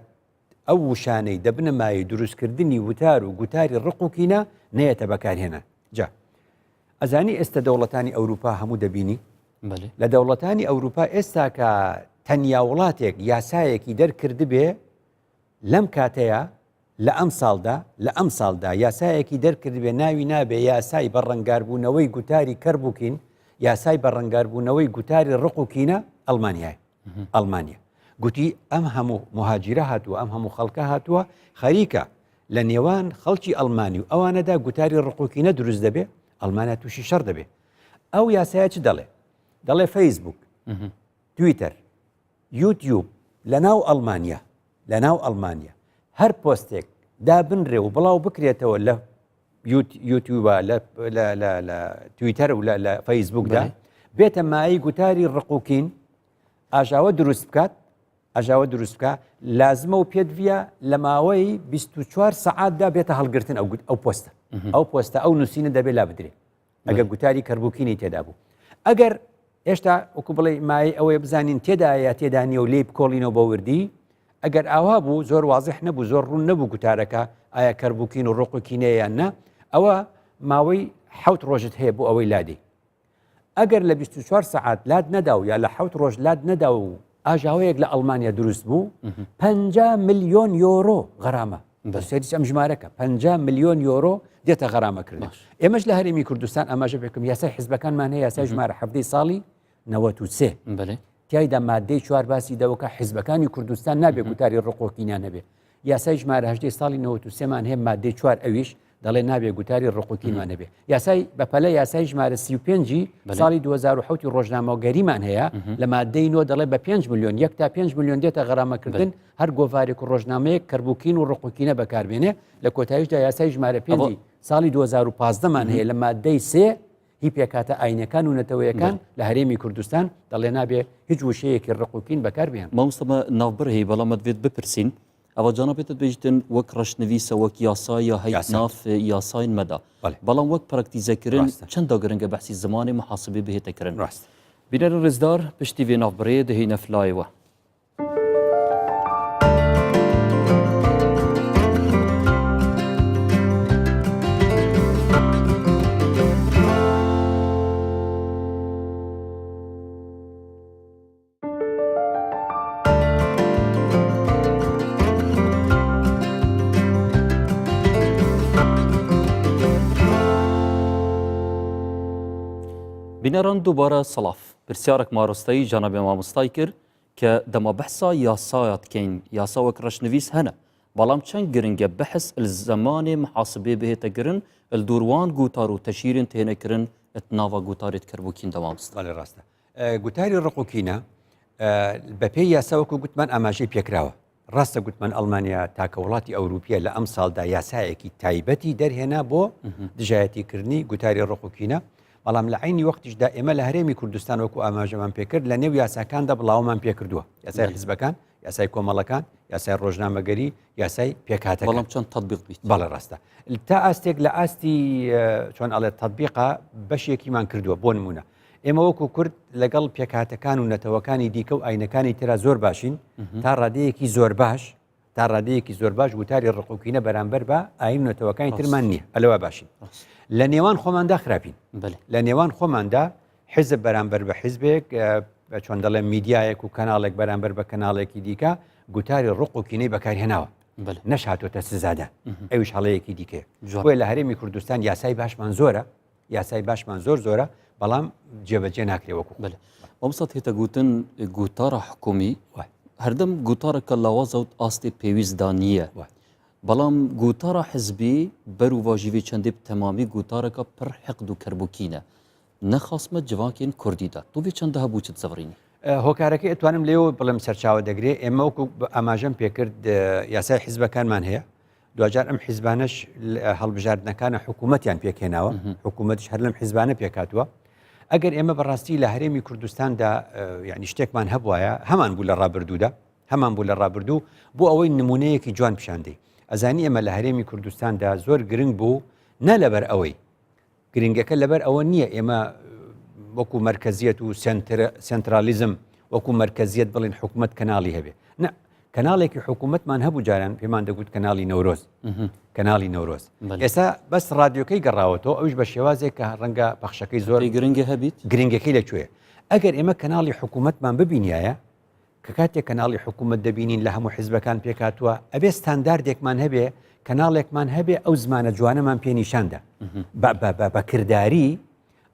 ئەو وشانەی دەبنە مایەی دروستکردنی وتار و گوتاری ڕق و کینە نەیەتە بەکارهێنان. جا ئەزانی ئێستا دەوڵەتانی ئەوروپا هەموو دەبینی؟ لە دەوڵەتانی ئەوروپا ئێستا کە تەنیا وڵاتێک یاسایەکی دەرکردبێ لەم کاتەیە لە ئەم ساڵدا لە ئەم ساڵدا یاسایەکی دەرکردبێ ناوی نابێ یاسای بەڕەنگاربوونەوەی گوتاری کەربووکین یاسای بەڕەنگاربوونەوەی گوتاری ڕق و کینە ئەڵمانیای ئەڵمانیا گوتی ئەم هەموو مهاجرە هاتووە ئەم هەموو خەڵکە هاتووە خەریکە لە نێوان خەڵکی ئەڵمانی و ئەوانەدا گوتاری ڕقوکینە دروست دەبێ ئەڵمانیا تووشی شەڕ دەبێ ئەو یاسایە چ دەڵێ دەڵێ فەیسبوک تویتەر یوتیوب لە ناو ئەڵمانیا لە ناو ئەڵمانیا هەر پۆستێک دابنرێ و بڵاو بکرێتەوە لە یوتیوبە لە تویتەر و لە فەیسبوکدا بێتە مایەی گوتاری ڕقوکین. ئاژاوە دروست بکات ئاژاوە دروست بکە لازمە و پێدڤە لە ماوەی 24 سەعاتدا بێتە هەڵگرتن ئەو ئەو پۆستە ئەو پۆستە ئەو نووسینە دەبێت لا بدرێ ئەگەر گوتاری کەربووکینی تێدا بوو ئەگەر هێشتا وەکو بڵێ مای ئەوەیە بزانین تێدا یا تێدا نیە و لێی بکۆڵینەوە بە وردی ئەگەر ئاوا بوو زۆر وازح نەبوو زۆر ڕوون نەبوو گوتارەکە ئایا کەربووکین و ڕقوکینەیە یان نا ئەوە ماوەی حەوت ڕۆژت هەیە بۆ ئەوەی لادی ئەگەر لە 24 سەعات لات نەدا و یا لە حەوت ڕۆژ لات نەدا و ئاژاوەیەک لە ئەڵمانیا دروست بوو 50 ملیۆن یۆرۆ غەرامە بەسەریس ئەم ژمارەکە 50 ملیۆن یۆرۆ دێتە غەرامەکردن ئێمەش لە هەرێمی کوردستان ئاماژە پێکم یاسای حزبەکانمان هەیە یاسای ژمارە حەفدەی ساڵی 93
بەێ
تیایدا مادەی چوار باسی دەوەکە حزبەکانی کوردستان نابێ گوتاری ڕقۆکینیان هەبێ یاسای ژمارە هەژدەی ساڵی 93 مان هەیە مادەی چوار ئەویش دەڵێ نابێ گوتاری ڕقوکینمان هەبێ یاسای بەپەلە یاسای ژمارە 35 ساڵی 2007 ڕۆژنامەگەریمان هەیە لە مادەی نۆ دەڵێ بە 5 میلیۆن یەک تا 5 میلیۆن دێتە غەرامەکردن هەر گۆڤارێک و ڕۆژنامەیەک کەربوکین و ڕقوکینە بەکاربێنێ لە کۆتاییشدا یاسای ژمارە پێنجی ساڵی 2015 مان هەیە لە مادەی سێ هی پێکهاتە ئاینەکان و نەتەوەیەکان لە هەرێمی کوردستان دەڵێ نابێ هیچ وشەیەکی ڕق و کین بەکار بهێن.
مامۆستا مە ناوبر هەی بەڵام مە دڤێت بپرسین ئەوە جانابێتت بێژتن وەک ڕەشنویسە وەک یاسا یا هەیت
یاسا.
ناف یاساین مەدا
بەڵێ.
بەڵام وەک پراکتیزەکردن
ڕاستە.
چەندا گرنگە بەحسی زمانێ محاسبێ بهێتە کرن.
ڕاستە.
بینەرن ڕێزدار پشتی ڤێ ناوبرێ دهینە فلایوە. بینەران دووبارە سڵاف پرسیارێک مارۆستایی جانابێ مامۆستای کرد کە دەما بەحسا یاسایا دکەین یاسا وەک ڕەشنویس هەنە بەڵام چەند گرنگە بەحس ال زەمانێ محاسبێ بهێتە گرن ال دور وان گوتار و تەشیرên تێنە کرن ت ناڤا گوتارێت کەربوکین دە مامۆستا.
بەڵێ ڕاستە گوتاری ڕق و کینە بەپێی یاسا وەکو گوتمان ئاماژەی پێکراوە ڕاستە گوتمان ئەڵمانیا تاکە وڵاتی ئەوروپیە لە ئەمساڵدا یاسایەکی تایبەتی دەرهێنا بۆ دژایەتیکردنی گوتاری ڕق و کینە بەڵام لە عینی وەختیشدا ئێمە لە هەرێمی کوردستان وەکو ئاماژەمان پێکرد لە نێو یاساکاندا بڵاومان پێکردووە یاسای حزبەکان یاسای کۆمەڵەکان یاسای ڕۆژنامەگەری یاسای پێکهاتە
بەڵام چۆن تطبیق بیت
بەڵێ ڕاستە تا ئاستێک لە ئاستی چۆن ئەڵێ تطبیقا بەشێکیمان کردووە بۆ نمونە ئێمە وەکو کورد لەگەڵ پێکهاتەکان و نەتەوەکانی دیکە و ئاینەکانی ترا زۆر باشین تا ڕادەیەکی زۆر باش تا ڕادەیەکی زۆر باش وتاری ڕقوکینە بەرامبەر بە ئاین و نەتەوەکانی ترمان نییە ئەلەوە باشین لە نێوان خۆماندا خراپین لە نێوان خۆماندا حیزب بەرامبەر بە حیزبێک چۆن دەڵێن میدیایەک و کەناڵێک بەرامبەر بە کەناڵێکی دیکە گوتاری ڕق و کینەی بەکارهێناوە نەشاتۆتە سزادان ئەویش هەڵەیەکی دیکەیە بۆیە لە هەرێمی کوردستان یاسای باشمان زۆرە یاسای باشمان زۆر زۆرە بەڵام جێبەجێ ناکرێ وەکو
بەێ مامۆستا هێتە گوتن گوتارە حکومی هەردەم گوتارەکە لاوازە و ئاستی پێویستدا نییە بەڵام گوتارە حزبی بەروڤاژیوی چەندێ تەمامی گوتارەکە پڕ حقد و کەربوکینە نەخاسمە جڤاکێن کوردیدا تۆ وێ چەندە هەبوو چت زەڤڕینی؟
هۆکارەکەی ئەتوانم لێوە بڵێم سەرچاوە دەگرێ ئێمە وەکو ئاماژەم پێکرد یاسای حیزبەکانمان هەیە دواجار ئەم حیزبانەش هەڵبژاردنەکانە حکوومەتیان پێکهێناوە حکوومەتش هەر لەم حیزبانە پێکاتوە ئەگەر ئێمە بەڕاستی لە هەرێمی کوردستاندا یعنی شتێکمان هەبواە هەمان بوو لە ڕابردوودا هەمان بوو لە ڕابردوو بۆ ئەوەی نمونەیەکی جوان پیشاندەی ئەزانی ئێمە لە هەرێمی کوردستاندا زۆر گرنگ بوو نە لەبەر ئەوەی گرنگەکە لەبەر ئەوە نییە ئێمە وەکو مەرکەزیەت و سنترالیزم وەکو مەرکەزیەت بڵین حکوومەت کەناڵی هەبێ نە کەناڵێکی حکوومەتمان هەبوو جاران پێمان دەگوت کەناڵی نەورۆز کەناڵی نەورۆز ئێستا بەس رادیۆکەی گەڕاوەتەوە ئەوش بە شێوازێک کە ڕەنگە پەخشەکەی زۆر
گرنگە هەبیت
گرنگەکەی لەکوێ ئەگەر ئێمە کەناڵی حکوومەتمان ببینایە کە کاتێک کەناڵی حکوومەت دەبینین لە هەموو حیزبەکان پێکهاتووە، ئەبێ ستانداردێکمان هەبێ، کەناڵێکمان هەبێ ئەو زمانە جوانەمان پێ نیشاندا بە کرداری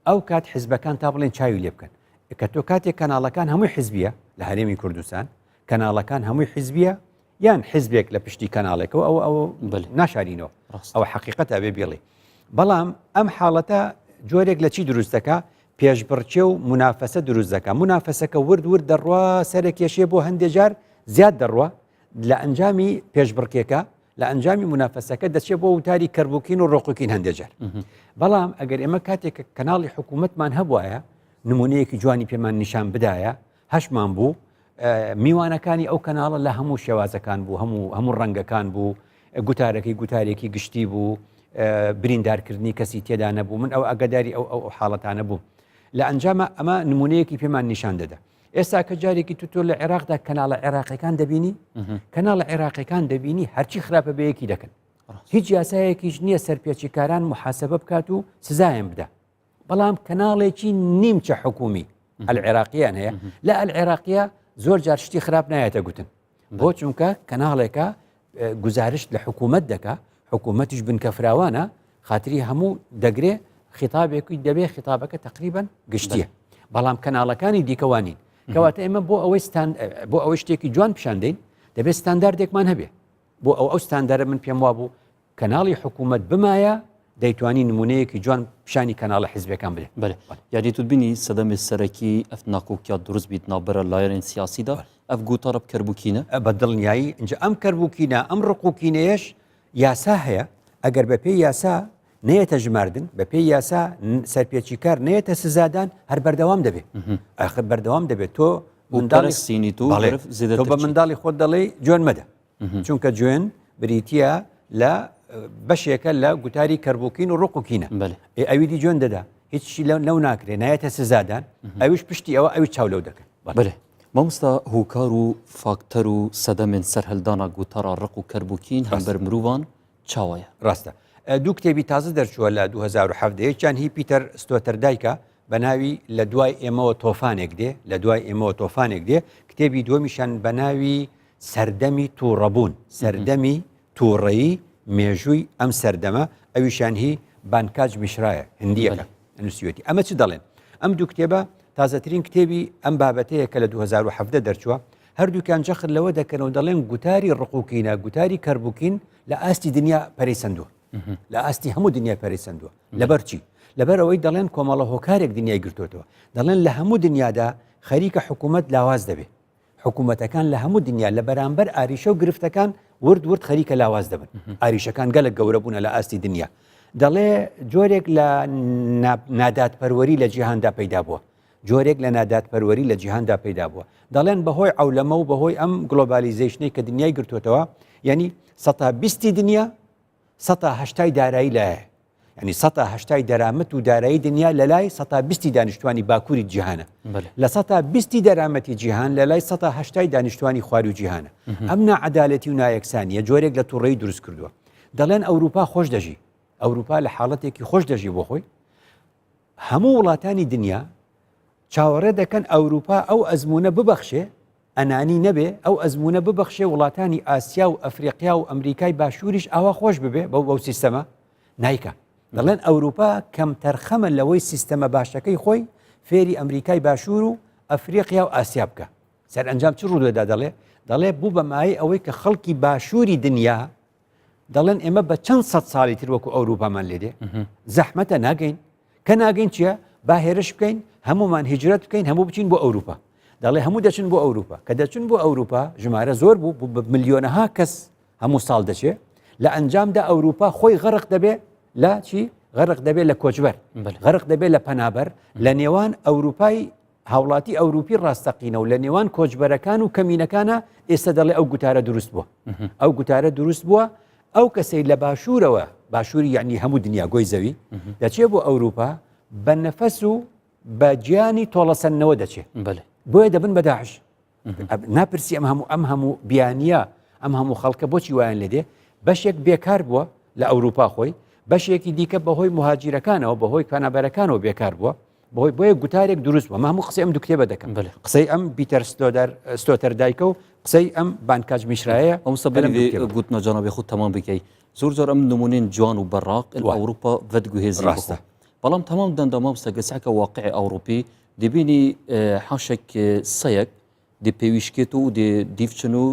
ئەو کات حیزبەکان تا بڵێن چاوی لێ بکەن کە تۆ کاتێک کەناڵەکان هەمووی حیزبیە لە هەرێمی کوردستان کەناڵەکان هەمووی حیزبیە یان حیزبێک لە پشتی کەناڵێکەوە ئەو ئەو ناشارینەوە ئەوە حقیقەت ئەبێ بێڵی بەڵام ئەم حاڵەتە جۆرێک لە چی دروست دەکا پێشبڕکێ و مونافەسە دروست دەکا مونافەسەکە ورد ورد دەڕوا سەرەکێشێ بۆ هەندێ جار زیاد دەڕوا لە ئەنجامی پێشبڕکێکە لە ئەنجامی مونافەسەکە دەچێت بۆ وتاری کەربوکین و ڕۆقوکین هەندێ جار بەڵام ئەگەر ئێمە کاتێک کە کەناڵی حکوومەتمان هەبواە نمونەیەکی جوانی پێمان نیشان بدایە هەشمان بوو. میوانەکانی ئەو کەناڵە لە هەموو شێوازەکان بوو هەموو هەموو ڕەنگەکان بوو گوتارەکەی گوتارێکی گشتی بوو بریندارکردنی کەسی تێدا نەبوو من ئەو ئەگەداری ئەو ئەو حاڵەتانە بوو لە ئەنجامە ئەمە نمونەیەکی پێمان نیشان دەدا ئێستا کە جارێکی تو تۆ لە عێراقدا کەناڵە عێراقیەکان دەبینی کەناڵە عێراقیەکان دەبینی هەرچی خراپە بەیەکی دەکەن هیچ یاسایەکیش نییە سەرپێچیکاران محاسبە بکات و سزایان بدە بەڵام کەناڵێکی نیمچە حکومی ئەلعێراقیان هەیە لە ئەلعێراقیە زۆر جار شتی خراپ نایەتە گوتن بۆ چونکە کەناڵێکە گزارشت لە حکوومەت دەکا حکوومەتیش بنکە فراوانە خاتری هەموو دەگرێ خیتابێکی دەبێ خیتابەکە تقریبان گشتیە بەڵام کەناڵەکانی دیکەوانین کەواتە ئێمە بۆ ئەوەی بۆ ئەوەی شتێکی جوان پیشان دەین دەبێت ستانداردێکمان هەبێ بۆ ئەو ئەو ستاندارە من پێم وابوو کەناڵی حکوومەت بمایە دەیتوانی نمونەیەکی جوان پیشانی کەناڵە حزبەکان بدێ.
بەێ یاری تو بینی سەدەمی سەرەکی ئەف ناکۆکیا دروست بیت ناوبەرە لایەنên سیاسیدا ئەف گوتارە کەربووکینە؟
بە دڵنیایی ئینجا ئەم کەربووکینە ئەم ڕقوکینەیەش یاسا هەیە ئەگەر بە پێی یاسا نەیەتە ژماردن بە پێی یاسا سەرپێچیکار نەیەتە سزادان هەر بەردەوام دەبێت ئاخر بەردەوام دەبێت تۆ
منداڵی سینی
تو تۆ بە منداڵی خۆت دەڵێی جوێن مەدە چونکە جوێن بریتە لە بەشێکە لە گوتاری کەربووکین و ڕقوکینە ئەوی دی جوێن دەدا هیچی لەو ناکرێ نایەتە سزادان ئەویش پشتی ئەوە ئەوی چاو لەو دەکەن
بەێ مامۆستا هۆکار و فاکتەر و سەدەمێن سەرهەلدانا گوتارا ڕق و کەربوکین هەمبەر مروڤان چاوایە؟
ڕاستە. دوو کتێبی تازە دەرچووە لە 2017 یەکیان هی پیتەر ستۆتەردایکە بە ناوی لە دوای ئێمەوە تۆفانێک دێ لە دوای ئێمەوە تۆفانێک دێ کتێبی دووەمیشان بە ناوی سەردەمی تووڕەبوون سەردەمی تووڕەیی مێژووی ئەم سەردەمە ئەویشیان هی بانکاج میشرایە هندیەکە نووسیوێتی ئەمە چ دەڵێن ئەم دوو کتێبە تازەترین کتێبی ئەم بابەتەیە کە لە 2017 دەرچووە هەردووکیان جەخت لەوە دەکەن و دەڵێن گوتاری ڕقوکینە گوتاری کەربوکین لە ئاستی دنیا پەرەی سندووە لە ئاستی هەموو دنیای پەرەی سندووە لەبەر چی لەبەر ئەوەی دەڵێن کۆمەڵە هۆکارێک دنیای گرتوتەوە دەڵێن لە هەموو دنیادا خەریکە حکوومەت لاواز دەبێت حکوومەتەکان لە هەموو دنیا لە بەرامبەر ئاریشە و گرفتەکان ورد ورد خەریکە لاواز دەبن ئاریشەکان گەلک گەورە بوونە لە ئاستی دنیا دەڵێ جۆرێک لە نادادپەروەری لە جیهاندا پەیدا بووە جۆرێک لە نادادپەروەری لە جیهاندا پەیدا بووە دەڵێن بەهۆی عەولەمە و بەهۆی ئەم globalization ەی کە دنیای گرتوتەوە یعنی سەتا بیستی دنیا سەتا هەشتای دارایی لایە یعنی سەتا هەشتای دەرامەت و دارایی دنیا لە لای سەتا بیستی دانیشتوانی باکووری جیهانە لە سەتا بیستی دەرامەتی جیهان لە لای سەتا هەشتای دانیشتوانی خواروو جیهانە ئەم ناعەدالەتی و نایەکسانیە جۆرێک لە تووڕەیی دروست کردووە دەڵێن ئەوروپا خۆش دەژی ئەوروپا لە حاڵەتێکی خۆش دەژی بۆ خۆی هەموو وڵاتانی دنیا چاوەڕێ دەکەن ئەوروپا ئەو ئەزمونە ببەخشێ ئەنانی نەبێ ئەو ئەزموونە ببەخشێ وڵاتانی ئاسیا و ئەفریقیا و ئەمریکای باشووریش ئاوا خۆش ببێ بەو بەو سیستەمە نایکا دەڵێن ئەوروپا کەمتەرخەمە لەوەی سیستەمە باشەکەی خۆی فێری ئەمریکای باشوور و ئەفریقیا و ئاسیا بکە سەرئەنجام چ ڕوودەدا دەڵێ دەڵێ بوو بە مایەی ئەوەی کە خەڵکی باشووری دنیا دەڵێن ئێمە بە چەند سەد ساڵی تر وەکو ئەوروپامان لێ دێ زەحمەتە ناگەین کە ناگەین چییە با هێرش بکەین هەمومان هیجرەت بکەین هەموو بچین بۆ ئەوروپا دەڵێ هەموو دەچن بۆ ئەوروپا کە دەچن بۆ ئەوروپا ژمارە زۆر بوو بە ملیۆنەها کەس هەموو ساڵ دەچێ لە ئەنجامدا ئەوروپا خۆی غەرق دەبێ لە چی غەرق دەبێت لە کۆچبەر غەرق دەبێت لە پەنابەر لە نێوان ئەوروپای هاوڵاتی ئەوروپی ڕاستەقینە و لە نێوان کۆچبەرەکان و کەمینەکانە ئێستا دەڵێ ئەو گوتارە دروست بووە ئەو گوتارە دروست بووە ئەو کەسەی لە باشوورەوە باشووری یعنی هەموو دنیا گۆی زەوی دەچێ بۆ ئەوروپا بە نەفەس و بە گیانی تۆڵەسەندنەوە دەچێ بۆیە دەبن بە داعش ناپرسی ئەم هەموو ئەم هەموو بیانیە ئەم هەموو خەڵکە بۆچی وایان لێ دێ بەشێک بێکار بووە لە ئەوروپا خۆی بەشێکی دیکە بەهۆی مهاجیرەکانەوە بەهۆی پەنابەرەکانەوە بێکار بووە بۆی بۆیە گوتارێک دروست بووە هەموو قسەی ئەم دوو کتێبە دەکەم قسەی ئەم پیتەر ستۆدەر ستۆتەر دایکە و قسەی ئەم بانکاج میشرایە
ئەم سەبەری گوتنە جەنابی خۆت تەمام بکەی زۆر جار ئەم نمونێن جوان و بەڕاق ئەوروپا ڤەدگوهێزی ڕاستە بەڵام تەمام دەندا مامۆستا گەسەکە واقعی ئەوروپی دەبینی حاشێک سەیەک دێ پێویشکێت و دێ دیفچن و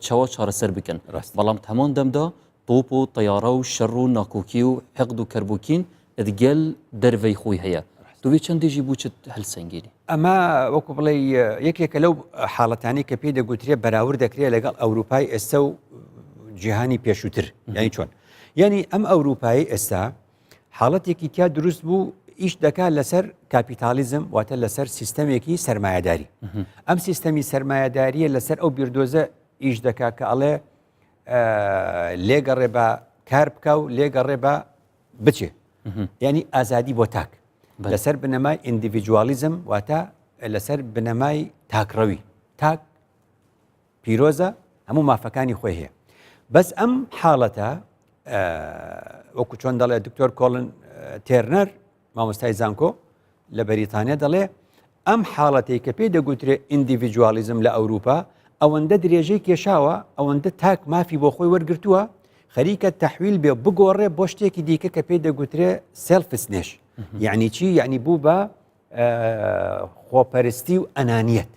چاوە چارەسەر بکەن بەڵام تەمان دەمدا تۆپ و تەیارە و شەڕ و ناکۆکی و حقد و کەربوکین دگەل دەرڤەی خۆی هەیە دوێ چەند دژی بوو چت هەلسەنگێنی
ئەمە وەکو بڵێ یەکێکە لەو حاڵەتانی کە پێی دەگوترێ بەراورد دەکرێت لەگەڵ ئەوروپای ئێستا و جیهانی پێشووتر یانی چۆن یعنی ئەم ئەوروپایی ئێستا حاڵەتێکی تیا دروست بوو. ئیش دەکات لەسەر کاپیتالیزم واتە لەسەر سیستەمێکی سەرمایەداری ئەم سیستەمی سەرمایەداریە لەسەر ئەو بیردۆزە ئیش دەکات کە ئەڵێ لێگەڕێ بە کار بکە و لێگەڕێ بە بچێ ینی ئازادی بۆ تاک لەسەر بنەمای ئیندیڤیدوالیزم واتە لەسەر بنەمای تاکڕەوی تاک پیرۆزە هەموو مافەکانی خۆی هەیە بەس ئەم حاڵەتە وەکو چۆن دەڵێ دکتۆر کۆڵن تێرنەر مامۆستای زانکۆ لە بەریتانیا دەڵێ ئەم حاڵەتەی کە پێی دەگوترێ ئیندیڤیدوالیزم لە ئەوروپا ئەوەندە درێژەی کێشاوە ئەوەندە تاک مافی بۆ خۆی وەرگتووە خەریکە تەحویل بێ بگۆڕێ بۆ شتێکی دیکە کە پێی دەگوترێ selfishness یعنی چی؟ یعنی بوو بە خۆپەرستی و ئەنانیەت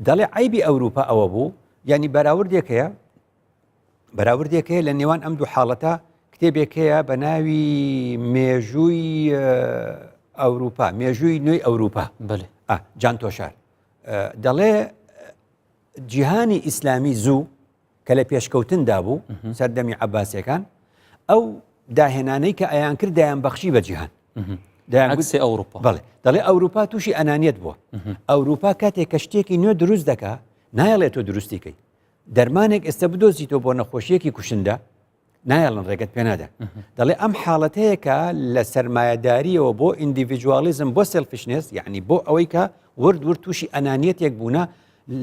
دەڵێ عیبی ئەوروپا ئەوە بوو یعنی بەراوردێک هەیە بەراوردێک هەیە لە نێوان ئەم دوو حاڵەتە کتێبێک هەیە بە ناوی مێژووی ئەوروپا مێژووی نوێی ئەوروپا جان تۆشار دەڵێ جیهانی ئیسلامی زوو کە لە پێشکەوتندا بوو سەردەمی عباسەکان ئەو داهێنانەی کە ئەیان کرد دایان بەخشی بە جیهان
دایانگوت ئەوروپا
بەڵێ دەڵێ ئەوروپا تووشی ئەنانیت بووە ئەوروپا کاتێک کە شتێکی نوێ دروست دەکا نایەڵێت تۆ دروستیکەی دەرمانێک ئێستا بدۆزیتەوە بۆ نەخۆشیەکی کوشندە نایەڵن ڕێگەت پێ نادەن دەڵێ ئەم حاڵەتەیە کە لە سەرمایەداریەوە بۆ ئیندیڤیدوالیزم بۆ selfishness یعنی بۆ ئەوەی کە ورد ورد تووشی ئەنانیەتێک بوونە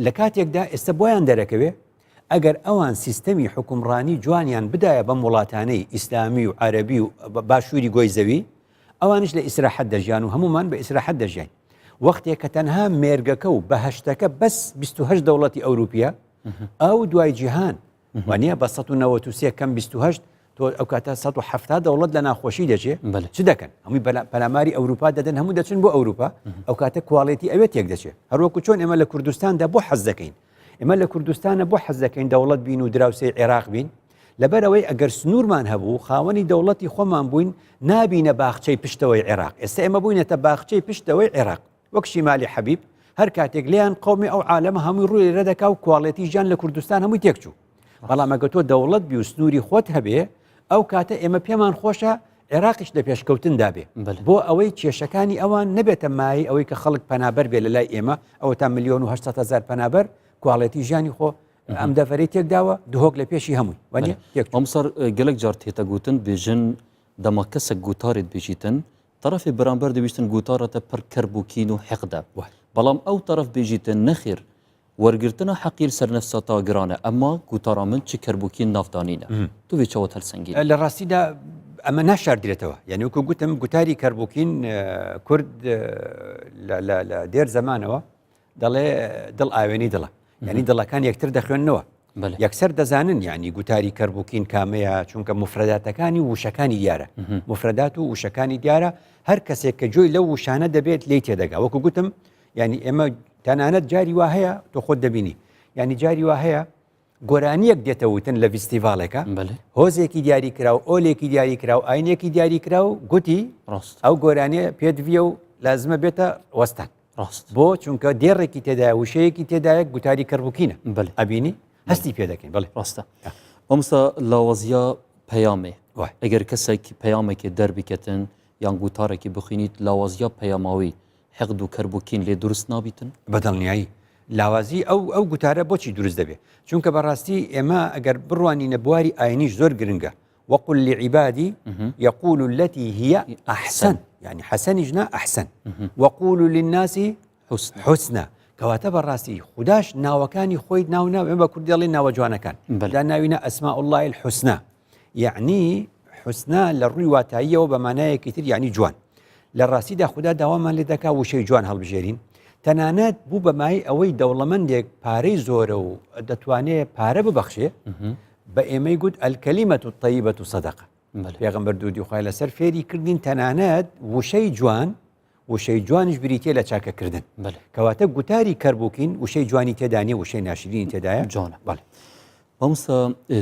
لە کاتێکدا ئێستا بۆیان دەرەکەوێ ئەگەر ئەوان سیستەمی حکومڕانی جوانیان بدایە بەم وڵاتانەی ئیسلامی و عەربی و باشووری گۆی زەوی ئەوانیش لە ئیسراحەت دەژیان و هەمومان بە ئیسراحەت دەژیین وەختێک کە تەنها مێرگەکە و بەهشتەکە بەس 28 دەوڵەتی ئەوروپیە ئەو دوای جیهان وانە بە 1993 کەم 28 تۆ ئەو کاتە 170 دەوڵەت لە ناخۆشی دەچێ چ دەکەن هەمووی پەلاماری ئەوروپا دەدەن هەموو دەچن بۆ ئەوروپا ئەو کاتە quality ئەوێ تێک دەچێت هەروەکو چۆن ئێمە لە کوردستاندا بۆ حەز دەکەین ئێمە لە کوردستانە بۆ حەز دەکەین دەوڵەت بین و دراوسێی عێراق بین؟ لەبەرئەوەی ئەگەر سنوورمان هەبوو، خاوەنی دەوڵەتی خۆمان بووین، نابینە باخچەی پشتەوەی عێراق. ئێستا ئێمە بووینەتە باخچەی پشتەوەی عێراق. وەک شیمالی حەبیب، هەر کاتێک لێیان قەومی ئەو عالەمە هەمووی ڕووی لێرە دەکا و quality ژیان لە کوردستان هەمووی تێکچوو. بەڵام ئەگەر تۆ دەوڵەت بی و سنووری خۆت هەبێ، ئەو کاتە ئێمە پێمان خۆشە عێراقیش لە پێشکەوتندا بێ. بۆ ئەوەی کێشەکانی ئەوان نەبێتە مایەی ئەوەی کە خەڵک پەنابەر بێ لە لای ئێمە، ئەوەتا 1,800,000 پەنابەر quality ژیانی خۆ ئەم دەڤەرەی تێکداوە دهۆک لە پێشی هەمووی وانە
مامۆستا gelek car tête gotin bêjin dema kesek gotarê dibêjîtin terefê beramber dibîştin gotara te pir kerb û kîn û heq de بەڵام ئەو teref bêjîtin nexêr wergirtina heqî li ser nefsa ta giran e ema gotara min çi kerb û kîn navdanîne tu vê çawa telsengînî
لە ڕاستیدا ئەمە ناشاردرێتەوە یعنی وەکو گوتم گوتاری کەربووکین کورد لە دێر زەمانەوە دەڵێ دڵ ئاوێنی دڵە یعنی دڵەکان یەکتر دەخوێندنەوە یەکسەر دەزانن یعنی گوتاری کەربووکین کامەیە چونکە مفرەداتەکانی وشەکانی دیارە مفرەدات و وشەکانی دیارە هەر کەسێک کە جۆی لەو وشانە دەبێت لی تێدەگا وەکو گوتم یعنی ئێمە تەنانەت جاری وا هەیە تۆ خۆت دەبینی یعنی جاری وا هەیە گۆرانیەک دێتە وتن لە ڤیستیڤاڵێکە هۆزێکی دیاری کرا و ئۆلێکی دیاری کرا و ئاینێکی دیاری کرا و گوتی
ڕاست
ئەو گۆرانیە پێدڤە و لازمە بێتە وەستان
ڕاست
بۆ چونکە دێڕێکی تێدایە وشەیەکی تێدایە گوتاری کەربووکینە
بەڵێ
ئەبینی هەستی پێ دەکەین بەڵێ
ڕاستە مامۆستا لاوازیا پەیامێ ئەگەر کەسێک پەیامێکی دەربکەتن یان گوتارێکی بخوێنیت لاوازیا پەیاماوی حقد و کەرب و کین لێ دروست نابیتن؟
بەدڵنیایی لاوازی ئەو ئەو گوتارە بۆچی دروست دەبێت چونکە بەڕاستی ئێمە ئەگەر بڕوانینە بواری ئاینیش زۆر گرنگە وقل لعبادی يقول التي هي أحسن يعني حسنیش نا أحسن وقولوا للناس
حسنا
حسنا کەواتە بەڕاستی خوداش ناوەکانی خۆی ناو ناو ئێمە بە کوردی دەڵێن ناوە جوانەکان دا ناوینە أسماء الله الحسنى یەعنی حسنا لە ڕووی واتاییەوە بە مانایەکی تر یعنی جوان لە ڕاستیدا خودا داوامان لێ دەکا وشەی جوان هەڵبژێرین تەنانەت بوو بە مای ئەوەی دەوڵەمەندێک پارەی زۆرە و دەتوانێت پارە ببەخشێ بە ئێمەی گوت الکلمة الطیبة صدقة پێغەمبەر درودی خوای لەسەر فێری کردین تەنانەت وشەی جوان وشەی جوانیش بریتە لە چاکەکردن کەواتە گوتاری کەربووکین وشەی جوانی تێدا نیە وشەی ناشرینی تێدایە
جوانە بەڵێ مامۆستا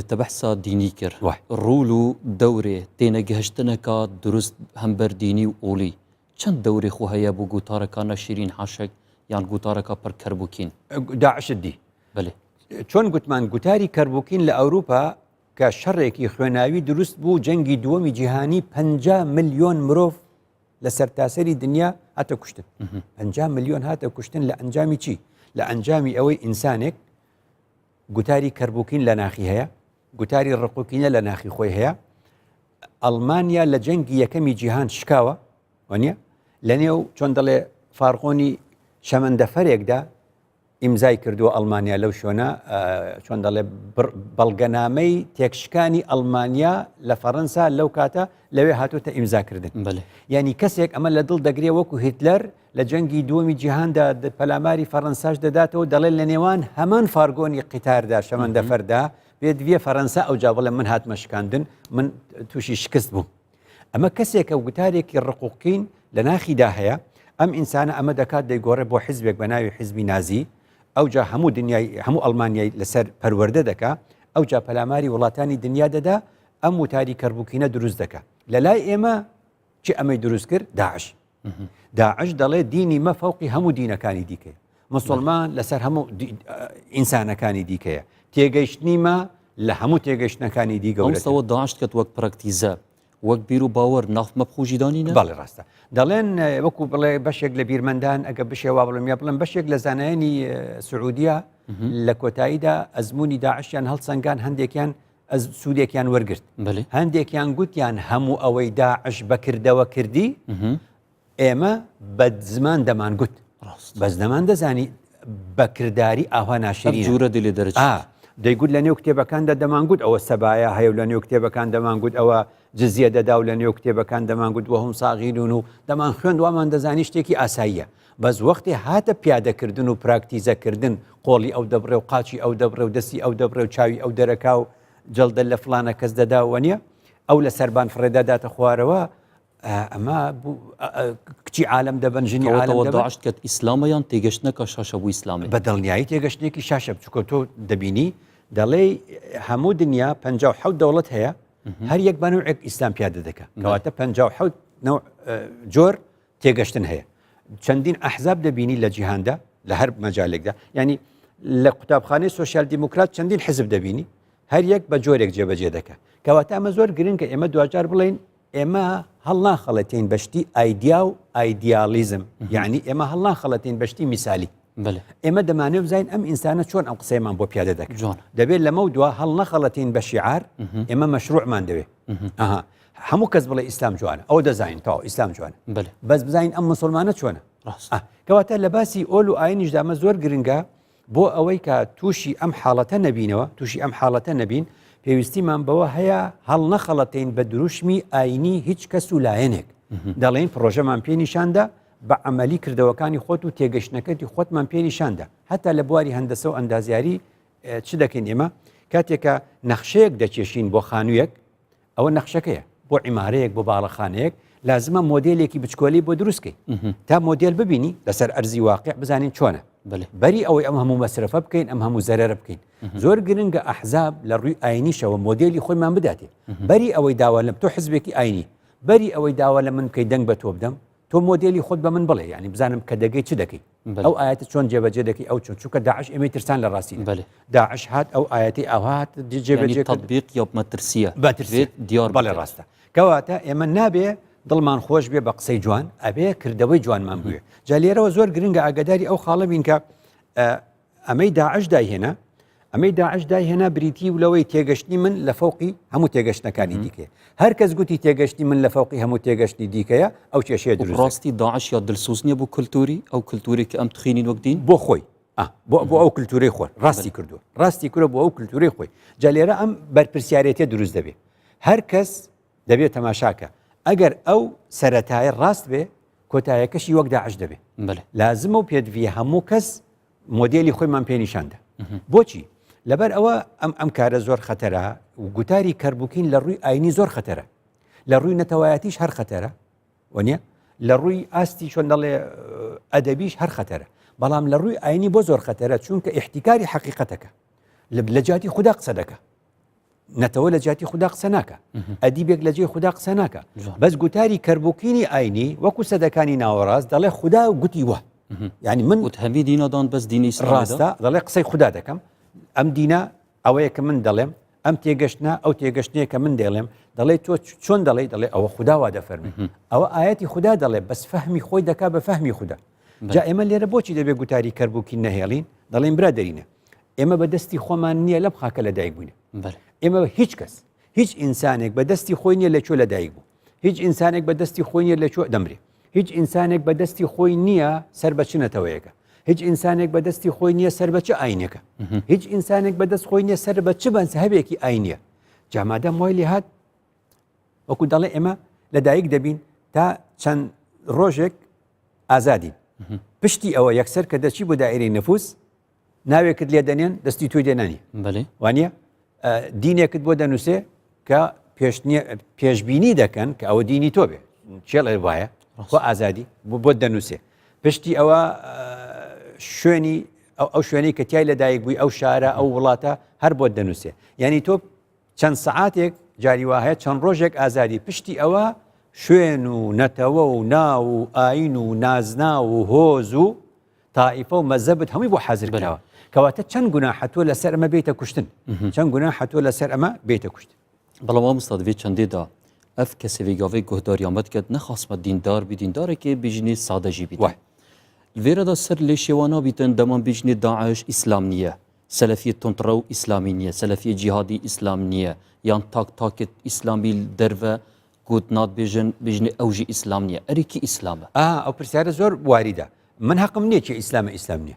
تە بەحسا دینی کرد ڕول و دەورێ تێنەگەهشتنەکە دروست هەمبەر دینی و ئۆلی چەند دەورێ خۆ هەیە بۆ گوتارەکە ناشرین حاشک یان گوتارەکە پڕ کەربووکین
داعشت دی
بەێ
چۆن گوتمان گوتاری کەربووکین لە ئەوروپا کە شەڕێکی خوێناوی دروست بوو جەنگی دووەمی جیهانی 50 ملیۆن مرۆڤ. لە سەرتاسەری دنیا هاتە کوشتن 50 ملیۆن هاتە کوشتن لە ئەنجامی چی لە ئەنجامی ئەوەی ئینسانێک گوتاری کەربووکین لە ناخی هەیە گوتاری ڕقوکینە لە ناخی خۆی هەیە ئەڵمانیا لە جەنگی یەکەمی جیهان شکاوە وانە لە نێو چۆن دەڵێ فارغۆنی شەمەندەفەرێکدا ئیمزای کردووە ئەڵمانیا لەو شوێنە چۆن دەڵێ بەڵگەنامەی تێکشکانی ئەڵمانیا لە فەڕەنسا لەو کاتە لەوێ هاتوتە ئیمزاکردن یعنی کەسێک ئەمە لە دڵ دەگرێ وەکو هیتلەر لە جەنگی دووەمی جیهاندا پەلاماری فەڕەنساش دەداتەوە دەڵێن لە نێوان هەمان فارگۆنی قیتاردا شەمەندەفەردا پێدویە فەرەنسا ئەوجا بڵێ من هاتمە شکاندن من تووشی شکست بووم ئەمە کەسێکە گوتارێکی ڕقوقین لە ناخیدا هەیە ئەم ئینسانە ئەمە دەکات دەیگۆڕێ بۆ حزبێک بە ناوی حزبی نازی ئەوجا هەموو دنیای هەموو ئەڵمانیای لەسەر پەروەردە دەکا ئەوجا پەلاماری وڵاتانی دنیا دەدا ئەم وتاری کەربووکینە دروست دەکا لە لای ئێمە چی ئەمەی دروست کرد داعش داعش دەڵێ دینی مە فەوقی هەموو دینەکانی دیکەیە مسلمان لەسەر هەموو ئینسانەکانی دیکەیە تێگەیشتنی مە لە هەموو تێگەیشتنەکانی دی گەورەترەوە
داعش کە وەک پراکتیزە وەک بیر و باوەڕ ناف مەبخۆژیدانی
بەڵێ ڕاستە دەڵێن وەکو بڵێ بەشێک لە بیرمەندان ئەگە بشێ وا بڵێم یا بڵێم بەشێک لە زانایانی سعودیە لە کۆتاییدا ئەزمموی داعشیان هەڵسەنگان هەندێکیان ئەز سوودێکیان وەرگرت هەندێکیان گوتیان هەموو ئەوەی داعش بەکردەوە کردی ئێمە بە زمان دەمانگوت بەس دەمان دەزانی بەکردداری ئاوا ناشری
جورە دلێ دەرچ
دەیگوت لە نێو کتێبەکاندا دەمانگوت ئەوە سەبایە هەیە و لە نێو کتێبەکان دەمانگوت ئەوە جزیە دەدا و لە نێو کتێبەکان دەمانگوت وهم ساغیرون و دەمان خوێند وامان دەزانی شتێکی ئاساییە بەس وەختی هاتە پیادەکردن و پراکتیزەکردن قۆڵی ئەو دەبڕێ و قاچی ئەو دەبڕێ و دەستی ئەو دەبڕێ و چاوی ئەو دەرەکا و جەڵدە لە فلانە کەس دەدا وەنیە ئەو لە سەربان فڕێدا داتە خوارەوە ئەمە کچی عالم دەبن ژنی عالم
دەبن. داعش کەت ئیسلامە یان تێگەشتنەکە شاشە بۆ ئیسلامی
بە دڵنیایی تێگەشتنێکی شاشە بچووکە تۆ دەبینی دەڵێی هەموو دنیا 57 دەوڵەت هەیە هەر یەک بە نوعێک ئیسلام پیادە دەکە کەواتە 57 جۆر تێگەشتن هەیە چەندین ئەحزاب دەبینی لە جیهاندا لە هەر مەجالێکدا ینی لە قوتابخانەی سوسیال دیموکرات چەندین حزب دەبینی هەر یەک بە جۆرێک جێبەجێ دەکە کەواتە ئەمە زۆر گرنگە ئێمە دواجار بڵین ئێمە هەڵناخەڵەتین بە شتی ئایدیا و ئایدیالیزم یعنی ئێمە هەڵناخەڵەتین بە شتی میسالی ئێمە دەمانێ بزانین ئەم ئینسانە چۆن ئەم قسەیەمان بۆ پیادە دەکات جوان دەبێت لەمە دوا هەڵنەخەڵەتین بە شیعار ئێمە مەشروعمان دەوێت ئەها هەموو کەس بڵێ ئیسلام جوانە ئەو دەزانین تاو ئیسلام جوانە بەس بزانین ئەم مسلمانە چۆنە کەواتە لە باسی ئۆل و ئاینیشدا ئەمە زۆر گرنگە بۆ ئەوەی کە تووشی ئەم حاڵەتە نەبینەوە، تووشی ئەم حاڵەتە نەبین، پێویستیمان بەوە هەیە هەڵنەخەڵەتێین بە دروشمی ئاینی هیچ کەس و لایەنێک. دەڵێین پڕۆژەمان پێ نیشاندا، بە عەمەلی کردەوەکانی خۆت و تێگەشتنەکەتی خۆتمان پێ نیشاندا. هەتا لە بواری هەندەسە و ئەندازیاری چ دەکەین ئێمە؟ کاتێک کە نەخشەیەک دەکێشین بۆ خانوویەک، ئەوە نەخشەکەیە بۆ عیمارەیەک بۆ باڵەخانەیەک لازمە مۆدێلێکی بچکۆلی بۆ دروستکەی تا مۆدێل ببینی لەسەر ئەرزی واقع بزانین چۆنە بەری ئەوەی ئەم هەموو مەسرەفە بکەین ئەم هەموو زەرەرە بکەین زۆر گرنگە ئەحزاب لە ڕووی ئاینیشەوە مۆدێلی خۆیمان بداتێ بەری ئەوەی داوا لەم تۆ حزبێکی ئاینی بەری ئەوەی داوا لە من بکەی دەنگ بە تۆ بدەم تۆ مۆدێلی خۆت بە من بڵێ یعنی بزانم کە دەگەی چ دەکەی ئەو ئاەتە چۆن جێبەجێ دەکەی ئەو چۆن چونکە داعش ئێمەی ترسان لە ڕاستی بەێ داعش هات ئەو ئاەتی ئەوهات جێبەجێ
تطبیق یا مەترسیە
بەترسێت دیار بەڵێ ڕاستە کەواتە ئێمە نابێ دڵمان خۆش بێ بە قسەی جوان ئەبێ کردەوەی جوانمان بوێ جا لێرەوە زۆر گرنگە ئاگداری ئەو خاڵە بین کە ئەمەی داعش دایهێنا ئەمەی داعش دایهێنا بریتی و لەوەی تێگەشتنی من لە فەوقی هەموو تێگەشتنەکانی دیکەیە هەر کەس گوتی تێگەشتنی من لە فەوقی هەموو تێگەشتنی دیکەیە ئەو کێشەیە دروست
ڕاستی داعش یا دلسوز نییە بۆ کللتوری ئەو کللتوری کە ئەم تخینین وەک دین
بۆ خۆی بۆ بۆ ئەو کللتوری خۆر ڕاستی کردو ڕاستی کورە بۆ ئەو کللتوری خۆی جا لێرە ئەم بەرپرسیارێتە دروست دەبێ هەر کەس دەبێت تەماشاکە ئەگەر ئەو سەتایە ڕاست بێ کۆتایەکەشی وەک داعش دەبێ لازمە و پێدڤە هەموو کەس مۆدێلی خۆیمان پێ نیشاندا بۆچی لەبەر ئەوە ئەم ئەم کارە زۆر خەتەرە و گوتاری کەربووکین لە ڕووی ئاینی زۆر خەتەرە لە ڕووی نەتەوایەتیش هەر خەتەرە وەنیە لە ڕووی ئاستی چۆن دەڵێ ئەدەبیش هەر خەتەرە بەڵام لە ڕووی ئاینی بۆ زۆر خەتەرە چونکە احتیکاری حەقیقەتەکە لە جیاتی خوددا قسە دەکە نەتەوە لە جیاتی خودا قسە ناکە ئەدیبێک لە جێی خودا قسە ناکە بەس گوتاری کەربووکینی ئاینی وەکو سەدەکانی ناوەڕاست دەڵێ خودا گوتی وە
ینی من وت هەمی دینەدان بەس دینی
ڕاستە دەڵێ قسەی خودا دەکەم ئەم دینە ئەوەیە کە من دەڵێم. ئەم تێگەشتنە ئەو تێگەشتنەیە کە من دەڵێم دەڵێ تۆ چۆن دەڵێ دەڵێ ئەوە خودا وا دەفەرمێ ئەوە ئاەتی خودا دەڵێ بەس فەهمی خۆی دەکا بە فەهمی خودا جا ئێمە لێرە بۆچی دەبێ گوتاری کەربووکی نەهێڵین دەڵێن برا دەرینە ئێمە بە دەستی خۆمان نییە لەم خاکە لە دایک بووین ئێمە هیچ کەس هیچ ئینسانێک بە دەستی خۆی نییە لە کوێ لە دایک بوو هیچ ئینسانێک بە دەستی خۆی نییە لە کوێ دەمرێ هیچ ئینسانێک بە دەستی خۆی نییە سەر بە چ نەتەوەیەکە هیچ ئینسانێک بە دەستی خۆی نییە سەر بە چ ئاینێکە هیچ ئینسانێک بە دەست خۆی نییە سەر بە چ مەزهەبێکی ئاینیە جامادەم وای لێ هات وەکو دەڵێ ئێمە لەدایک دەبین تا چەند ڕۆژێک ئازادین پشتی ئەوە یەکسەر کە دەچی بۆ دائیرەی نەفوس ناوێکت لێ دەنێن دەستی تۆی دێنانی وانە دینێکت بۆ دەنووسێ کە پێشببینی دەکەن کە ئەوە دینی تۆ بێ چێڵێ وایە خۆ ئازادی بۆ بۆت دەنووسێ پشتی ئەوە شوێنی ئەو شوێنەی کە تای لەدایک بووی ئەو شارە ئەو وڵاتە هەر بۆت دەنووسێ یعنی تۆ چەند سەعاتێک جاری وا هەیە چەند ڕۆژێک ئازادی پشتی ئەوە شوێن و نەتەوە و ناو و ئاین و نازناو و هۆز و تائیفە و مەزەبت هەمووی بۆ حازر کراوە کەواتە چەند گوناحە تۆ لەسەر ئەمە بێتە کوشتن چەند گوناحە تۆ لەسەر ئەمە بێتە کوشتن
بەڵام مامۆستا دەبێت چەندێدا ئەف کەسێ vê gavê guhdariya me diket nexasme dîndar bî dîndarekê bêjinê sade jî bît. Vêre da ser lê şêwa nabîtin deman bêjinê Daeş îslam niye. Selefiyê tundrew îslamî niye, selefiyê cîhadî îslam niye yan tak takê îslamî li derve got nadibêjin bêjinê ew jî îslam niye. Erê kî îslam e?
A, ew pirsyare zor warîda. Min heqim niye kê îslam e îslam niye.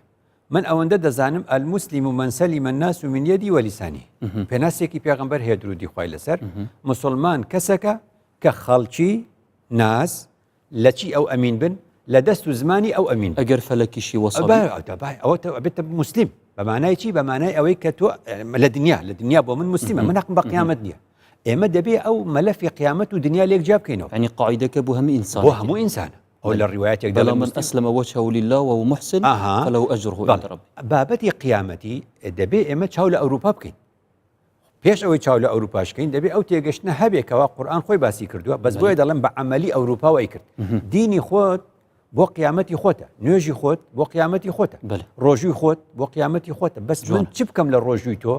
من ئەوەندە دەزانم المسلم من سلم الناس من يده ولسانه پێناسێکی پێغەمبەر هەیە درودی خوای لەسەر مسلمان کەسەکە کە خەڵکی ناس لە چی ئەو ئەمین بن؟ لە دەست و زمانی ئەو ئەمین بن.
ئەگەر فەلەکیشی وەسا بی.
ئەوە تۆ ئەبێتە موسلیم. بە مانای چی؟ بە مانای ئەوەی کە تۆ لە دنیا لە دنیا بۆ من موسلیمە من حەقم بە قیامەت نییە. ئێمە دەبێ ئەو مەلەفی قیامەت و دنیا لێک جیا بکەینەوە.
یانی قاعیدەکە بۆ هەموو ئینسانێکە.
بۆ هەموو ئینسانە. ئەو لە ڕیوایەتێک دەڵێ
بەڵا من ئەسلم وجهه لله وهو محسن فله اجره عند ربه.
بابەتی قیامەتی دەبێ ئێمە چاو لە ئەوروپا بکەین. پێش ئەوەی چاو لە ئەوروپاش کەین دەبێ ئەو تێگەشتنە هەبێ کەوا قورئان خۆی باسی کردووە بەس بۆیە دەڵێم بە عەمەلی ئەوروپا وای کرد دینی خۆت بۆ قیامەتی خۆتە نوێژی خۆت بۆ قیامەتی خۆتە ڕۆژووی خۆت بۆ قیامەتی خۆتە بەس من چ بکەم لە ڕۆژووی تۆ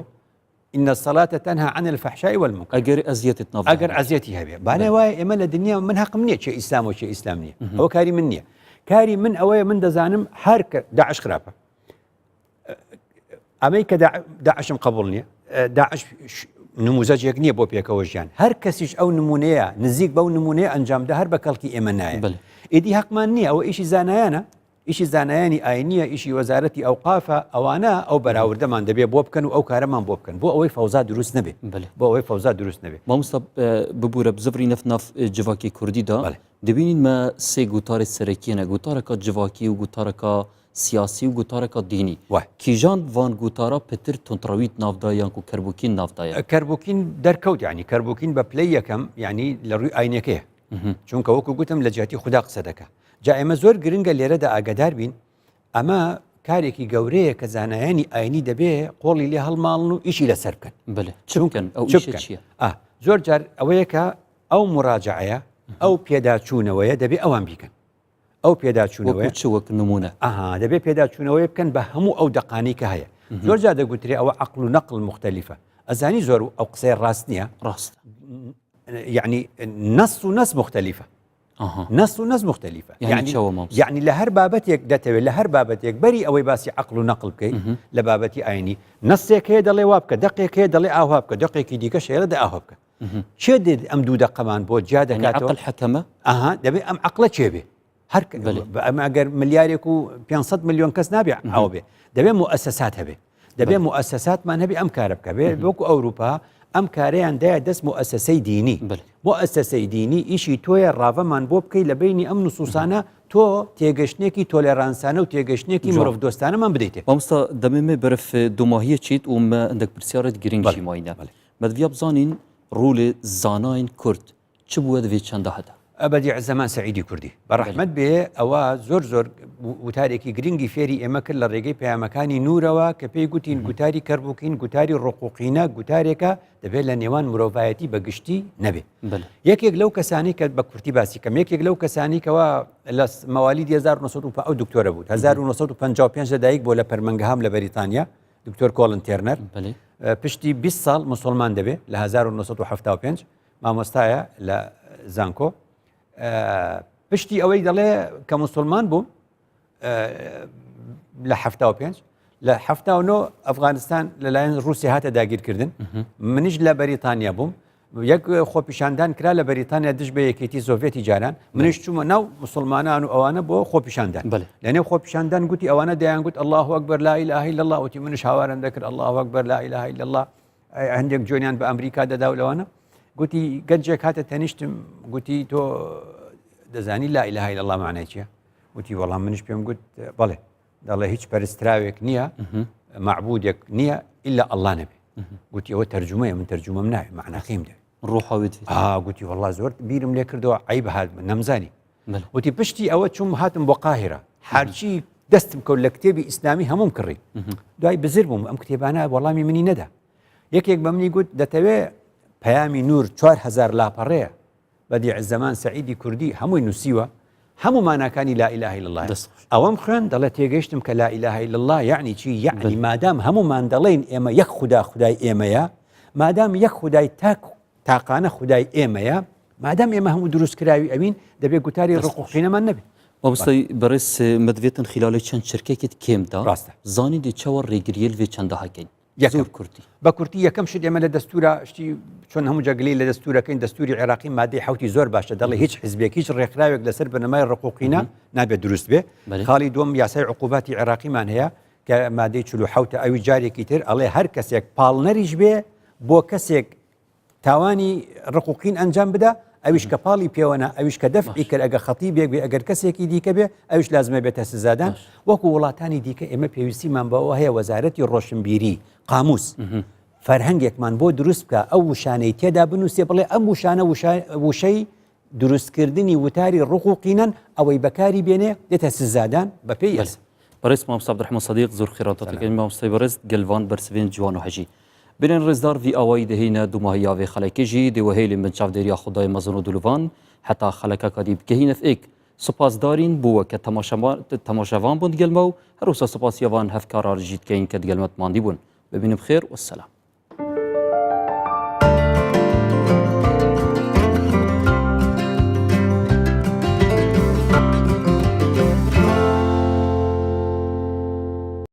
إن الصلاة تنهى عن الفحشاء والمنكر
ئەگەر ئەزیەتت ناو
ئەگەر ئەزیەتی هەبێ بانێ وایە ئێمە لە دنیا من حەقم نییە چێ ئیسلام و چێ ئیسلام نییە ئەوە کاری من نییە کاری من ئەوەیە من دەزانم هەر کە داعش خراپە ئەمەی کە داعشم قبول نییە داعش نموزەجێک نییە بۆ پێکەوە ژیان هەر کەسیش ئەو نمونەیە نزیک بەو نمونەیە ئەنجامدا هەر بە کەڵکی ئێمە نایە ئیدی حەقمان نییە ئەوە ئیشی زانایانە ئیشی زانایانی ئاینیە ئیشی وەزارەتی ئەوقافە ئەوانە ئەو بەراوردەمان دەبێ بۆ بکەن و ئەو کارەمان بۆ بکەن بۆ ئەوەی فەوزا دروست نەبێ بۆ ئەوەی فەوزا دروست نەبێ
مامۆستا ببوورە بزبری نەف ناف جڤاکی کوردیدا دەبینین مە سێ گوتاری سەرەکیە گوتارەکە جڤاکی و گوتارەکە سیاسی و گوتارەکە دینی.
وایە.
کیژان ڤان گوتارا پتر توندڕەویت ناڤدا یان کو کەربوکین ناڤدایە؟
کەربوکین دەرکەوت یانی کەربوکین بە پلەی یەکەم یانی لە ڕووی ئاینەکەیە چونکە وەکو گوتم لە جیاتی خودا قسە دەکا جا ئێمە زۆر گرنگە لێرەدا ئاگادار بین ئەمە کارێکی گەورەیە کە زانایانی ئاینی دەبێ قۆڵی لێ هەڵماڵن و ئیشی لەسەر بکەن
بەلێ چ بکەن ئەو ئیشە چییە؟
زۆر جار ئەوەیە کە ئەو مراجعەیە ئەو پێداچوونەوەیە دەبێ ئەوان بیکەن ئەو پێداچوونەوەیە
وەکو چ وەک نموونە؟
ئەها دەبێ پێداچوونەوەی بکەن بە هەموو ئەو دەقانەی کە هەیە زۆر جار دەگوترێ ئەوە عەقڵ و نەقڵ موختەلیفە ئەزانی زۆر ئەو قسەیە ڕاست نییە
ڕاستە
یعنی نەس و نەس موختەلیفە نەس و نەس موختەلیفە
یعنی چەوە مامۆستا؟
یعنی لە هەر بابەتێک دەتەوێت لە هەر بابەتێک بەری ئەوەی باسی عەقڵ و نەقڵ بکەیت لە بابەتی ئاینی نەسێک هەیە دەڵێ وا بکە دەقێک هەیە دەڵێ ئاوا بکە دەقێکی دیکەش هەیە دەڵێ ئاوا بکە کێ دێت ئەم دوو دەقەمان بۆ جیا دەکاتەوە؟
عقل حەکەمە؟
ئەها دەبێ ئەم عقلە کێ بێ؟ هەر ئەمە ئەگەر ملیارێک و 500 میلیۆن کەس نابێ ئەوە بێ دەبێ موئەسەسات هەبێ دەبێ موئەسەساتمان هەبێ ئەم کارە بکە بێ وەکو ئەوروپا ئەم کارەیان دایە دەست موئەسەسەی دینی موئەسەسەی دینی ئیشی تۆیە ڕاڤەمان بۆ بکەی لە بینی ئەم نسوسانە تۆ تێگەشتنێکی تۆلێرانسانە و تێگەشتنێکی مرۆڤ دۆستانەمان بدەیتێ.
مامۆستا دەمێ مێ بەرف دوماهیە چیت و مە ئەندەک پرسیارێت گرنگی ماینە. مە دڤیا بزانین ڕوڵێ زاناین کورد چ بووە دڤێ چەندا هەتە؟
بەدیع زەمان سەعیدی کوردی بە ڕەحمەت بێ ئەوە زۆر زۆر وتارێکی گرنگی فێری ئێمە کرد لە ڕێگەی پەیامەکانی نورەوە کە پێی گوتین گوتاری کەربوکین گوتاری ڕقوقینە گوتارێکە دەبێت لە نێوان مرۆڤایەتی بە گشتی نەبێ یەکێک لەو کەسانی کە بە کورتی باسی کەم یەکێک لەو کەسانی کەوا لە مەوالیدی 1900 ئەو دکتۆرە بوو 1955 لەدایک بۆ لە پەرمەنگهام لە بەریتانیا. دکتۆر کۆڵن تێرنەر پشتی 20 ساڵ مسلمان دەبێ لە 1975 مامۆستایە لە زانکۆ پشتی ئەوەی دەڵێ کە مسلمان بووم لە 75 لە 79 ئەفغانستان لەلایەن رووسی هاتە داگیرکردن منیش لە بەریتانیا بووم یەک خۆپیشاندان کرا لە بەریتانیا دژ بە یەکێتی سۆڤێتی جاران منیش چوومە ناو مسلمانان و ئەوانە بۆ خۆپیشاندان لە نێو خۆپیشاندان گوتی ئەوانە دەیانگوت الله ئەکبەر لا إله إلا الله وتی منیش هاوارم دەکرد الله ئەکبەر لا إله إلا الله هەندێک جوێنیان بە ئەمریکا دەدا و لەوانە گوتی گەنجێک هاتە تەنیشتم گوتی تۆ دەزانی لا إله إلا الله معنای چییە وتی وەڵام منیش پێم گوت بەڵێ دەڵێ هیچ پەرستراوێک نییە معبودێک نییە ئللا ئەللا نەبێ گوتی ئەوە تەرجمەیە من تەرجمەم ناوێ معناخیم دەوێ
ڕوحەوت
گوتی وەڵا زۆر بیرم لێ کردەوە عیب هات نەمزانی وتی پشتی ئەوە چوم هاتم بۆ قاهرە هەرچی دەستم کەوت لە کتێبی ئیسلامی هەموم کڕی دوای بزر بووم ئەم کتێبانە وەڵامی منی نەدا یەکێک بە منی گوت دەتەوێ پەیامی نور 4هزار لاپەڕەیە بەدیع زەمان سەعیدی کوردی هەمووی نووسیوە هەموو ماناکانی لا إله إلا الله ئەوەم خوێن دەڵێ تێگەیشتم کە لا إله إلا الله یعنی چی یعنی مادام هەمومان دەڵێن ئێمە یەک خودا خودای ئێمەیە مادام یەک خودای تاک تاقانە خودای ئێمەیە مادام ئێمە هەموو دروستکراوی ئەوین دەبێ گوتاری ڕق و قینەمان نەبێ.
مامۆستای بەڕێز مەدڤێتن خیلالێ چەند چرکەکت کێمدا
ڕاستە.
زانی دێ چاوە ڕێگریەل ڤێ چەندە هەکەین
یەکەم
زۆر کورتی.
بە کورتی یەکەم شت ئێمە لە دەستورا شتی چۆن هەموو جا گلەی لە دەستورەکەین دەستوری عێراقی مادەی حەوتی زۆر باشە دەڵێ هیچ حزبێک هیچ ڕێکخراوێک لەسەر بنەمای ڕق و قینە نابێت دروست بێ
بەلێ.
خاڵی دووەم یاسای عقوباتی عێراقیمان هەیە کە مادەی 47 ئەوی جارێکی تر ئەڵێ هەر کەسێک پاڵنەریش بێ بۆ کەسێک تاوانی ڕق و قین ئەنجام بدا ئەویش کە پاڵی پێوەنا ئەویش کە دەفعی کرد ئەگە خەتیبێک بێ ئەگەر کەسێکی دیکە بێ ئەویش لازمە بێتە سزادان وەکو وڵاتانی دیکە ئێمە پێویستیمان بەوە هەیە وەزارەتی ڕۆشنبیری قاموس فەرهەنگێکمان بۆ دروست بکە ئەو وشانەی تێدا بنووسێ بڵێ ئەم وشانە وشەی دروستکردنی وتاری ڕق و قینەن ئەوەی بەکاری بێنێ دێتە سزادان بەپێی یاسا.
بەڕێز مامۆستا عبدالرحمن صدیق زۆر خێراتت دەکەین مامۆستای بەڕێز گەلڤان بەرسڤێن جوان و هەژی بینن ڕێزدار ڤی ئاوایی دهینە دوماهی ئاڤێ خەلەکێ ژی دێ وهێلین بن چاڤدێریا خودای مەزن و دلوڤان هەتا خەلەکە کادی بگەهینە ڤ ئێک سوپاسدارین بووە کە تەماشەڤان بوون دگەل مە و هەروسا سوپاسیاڤان هەڤکارار ژی دکەین کە دگەل مە ماندی بوون ببینم خێر وەسەلام.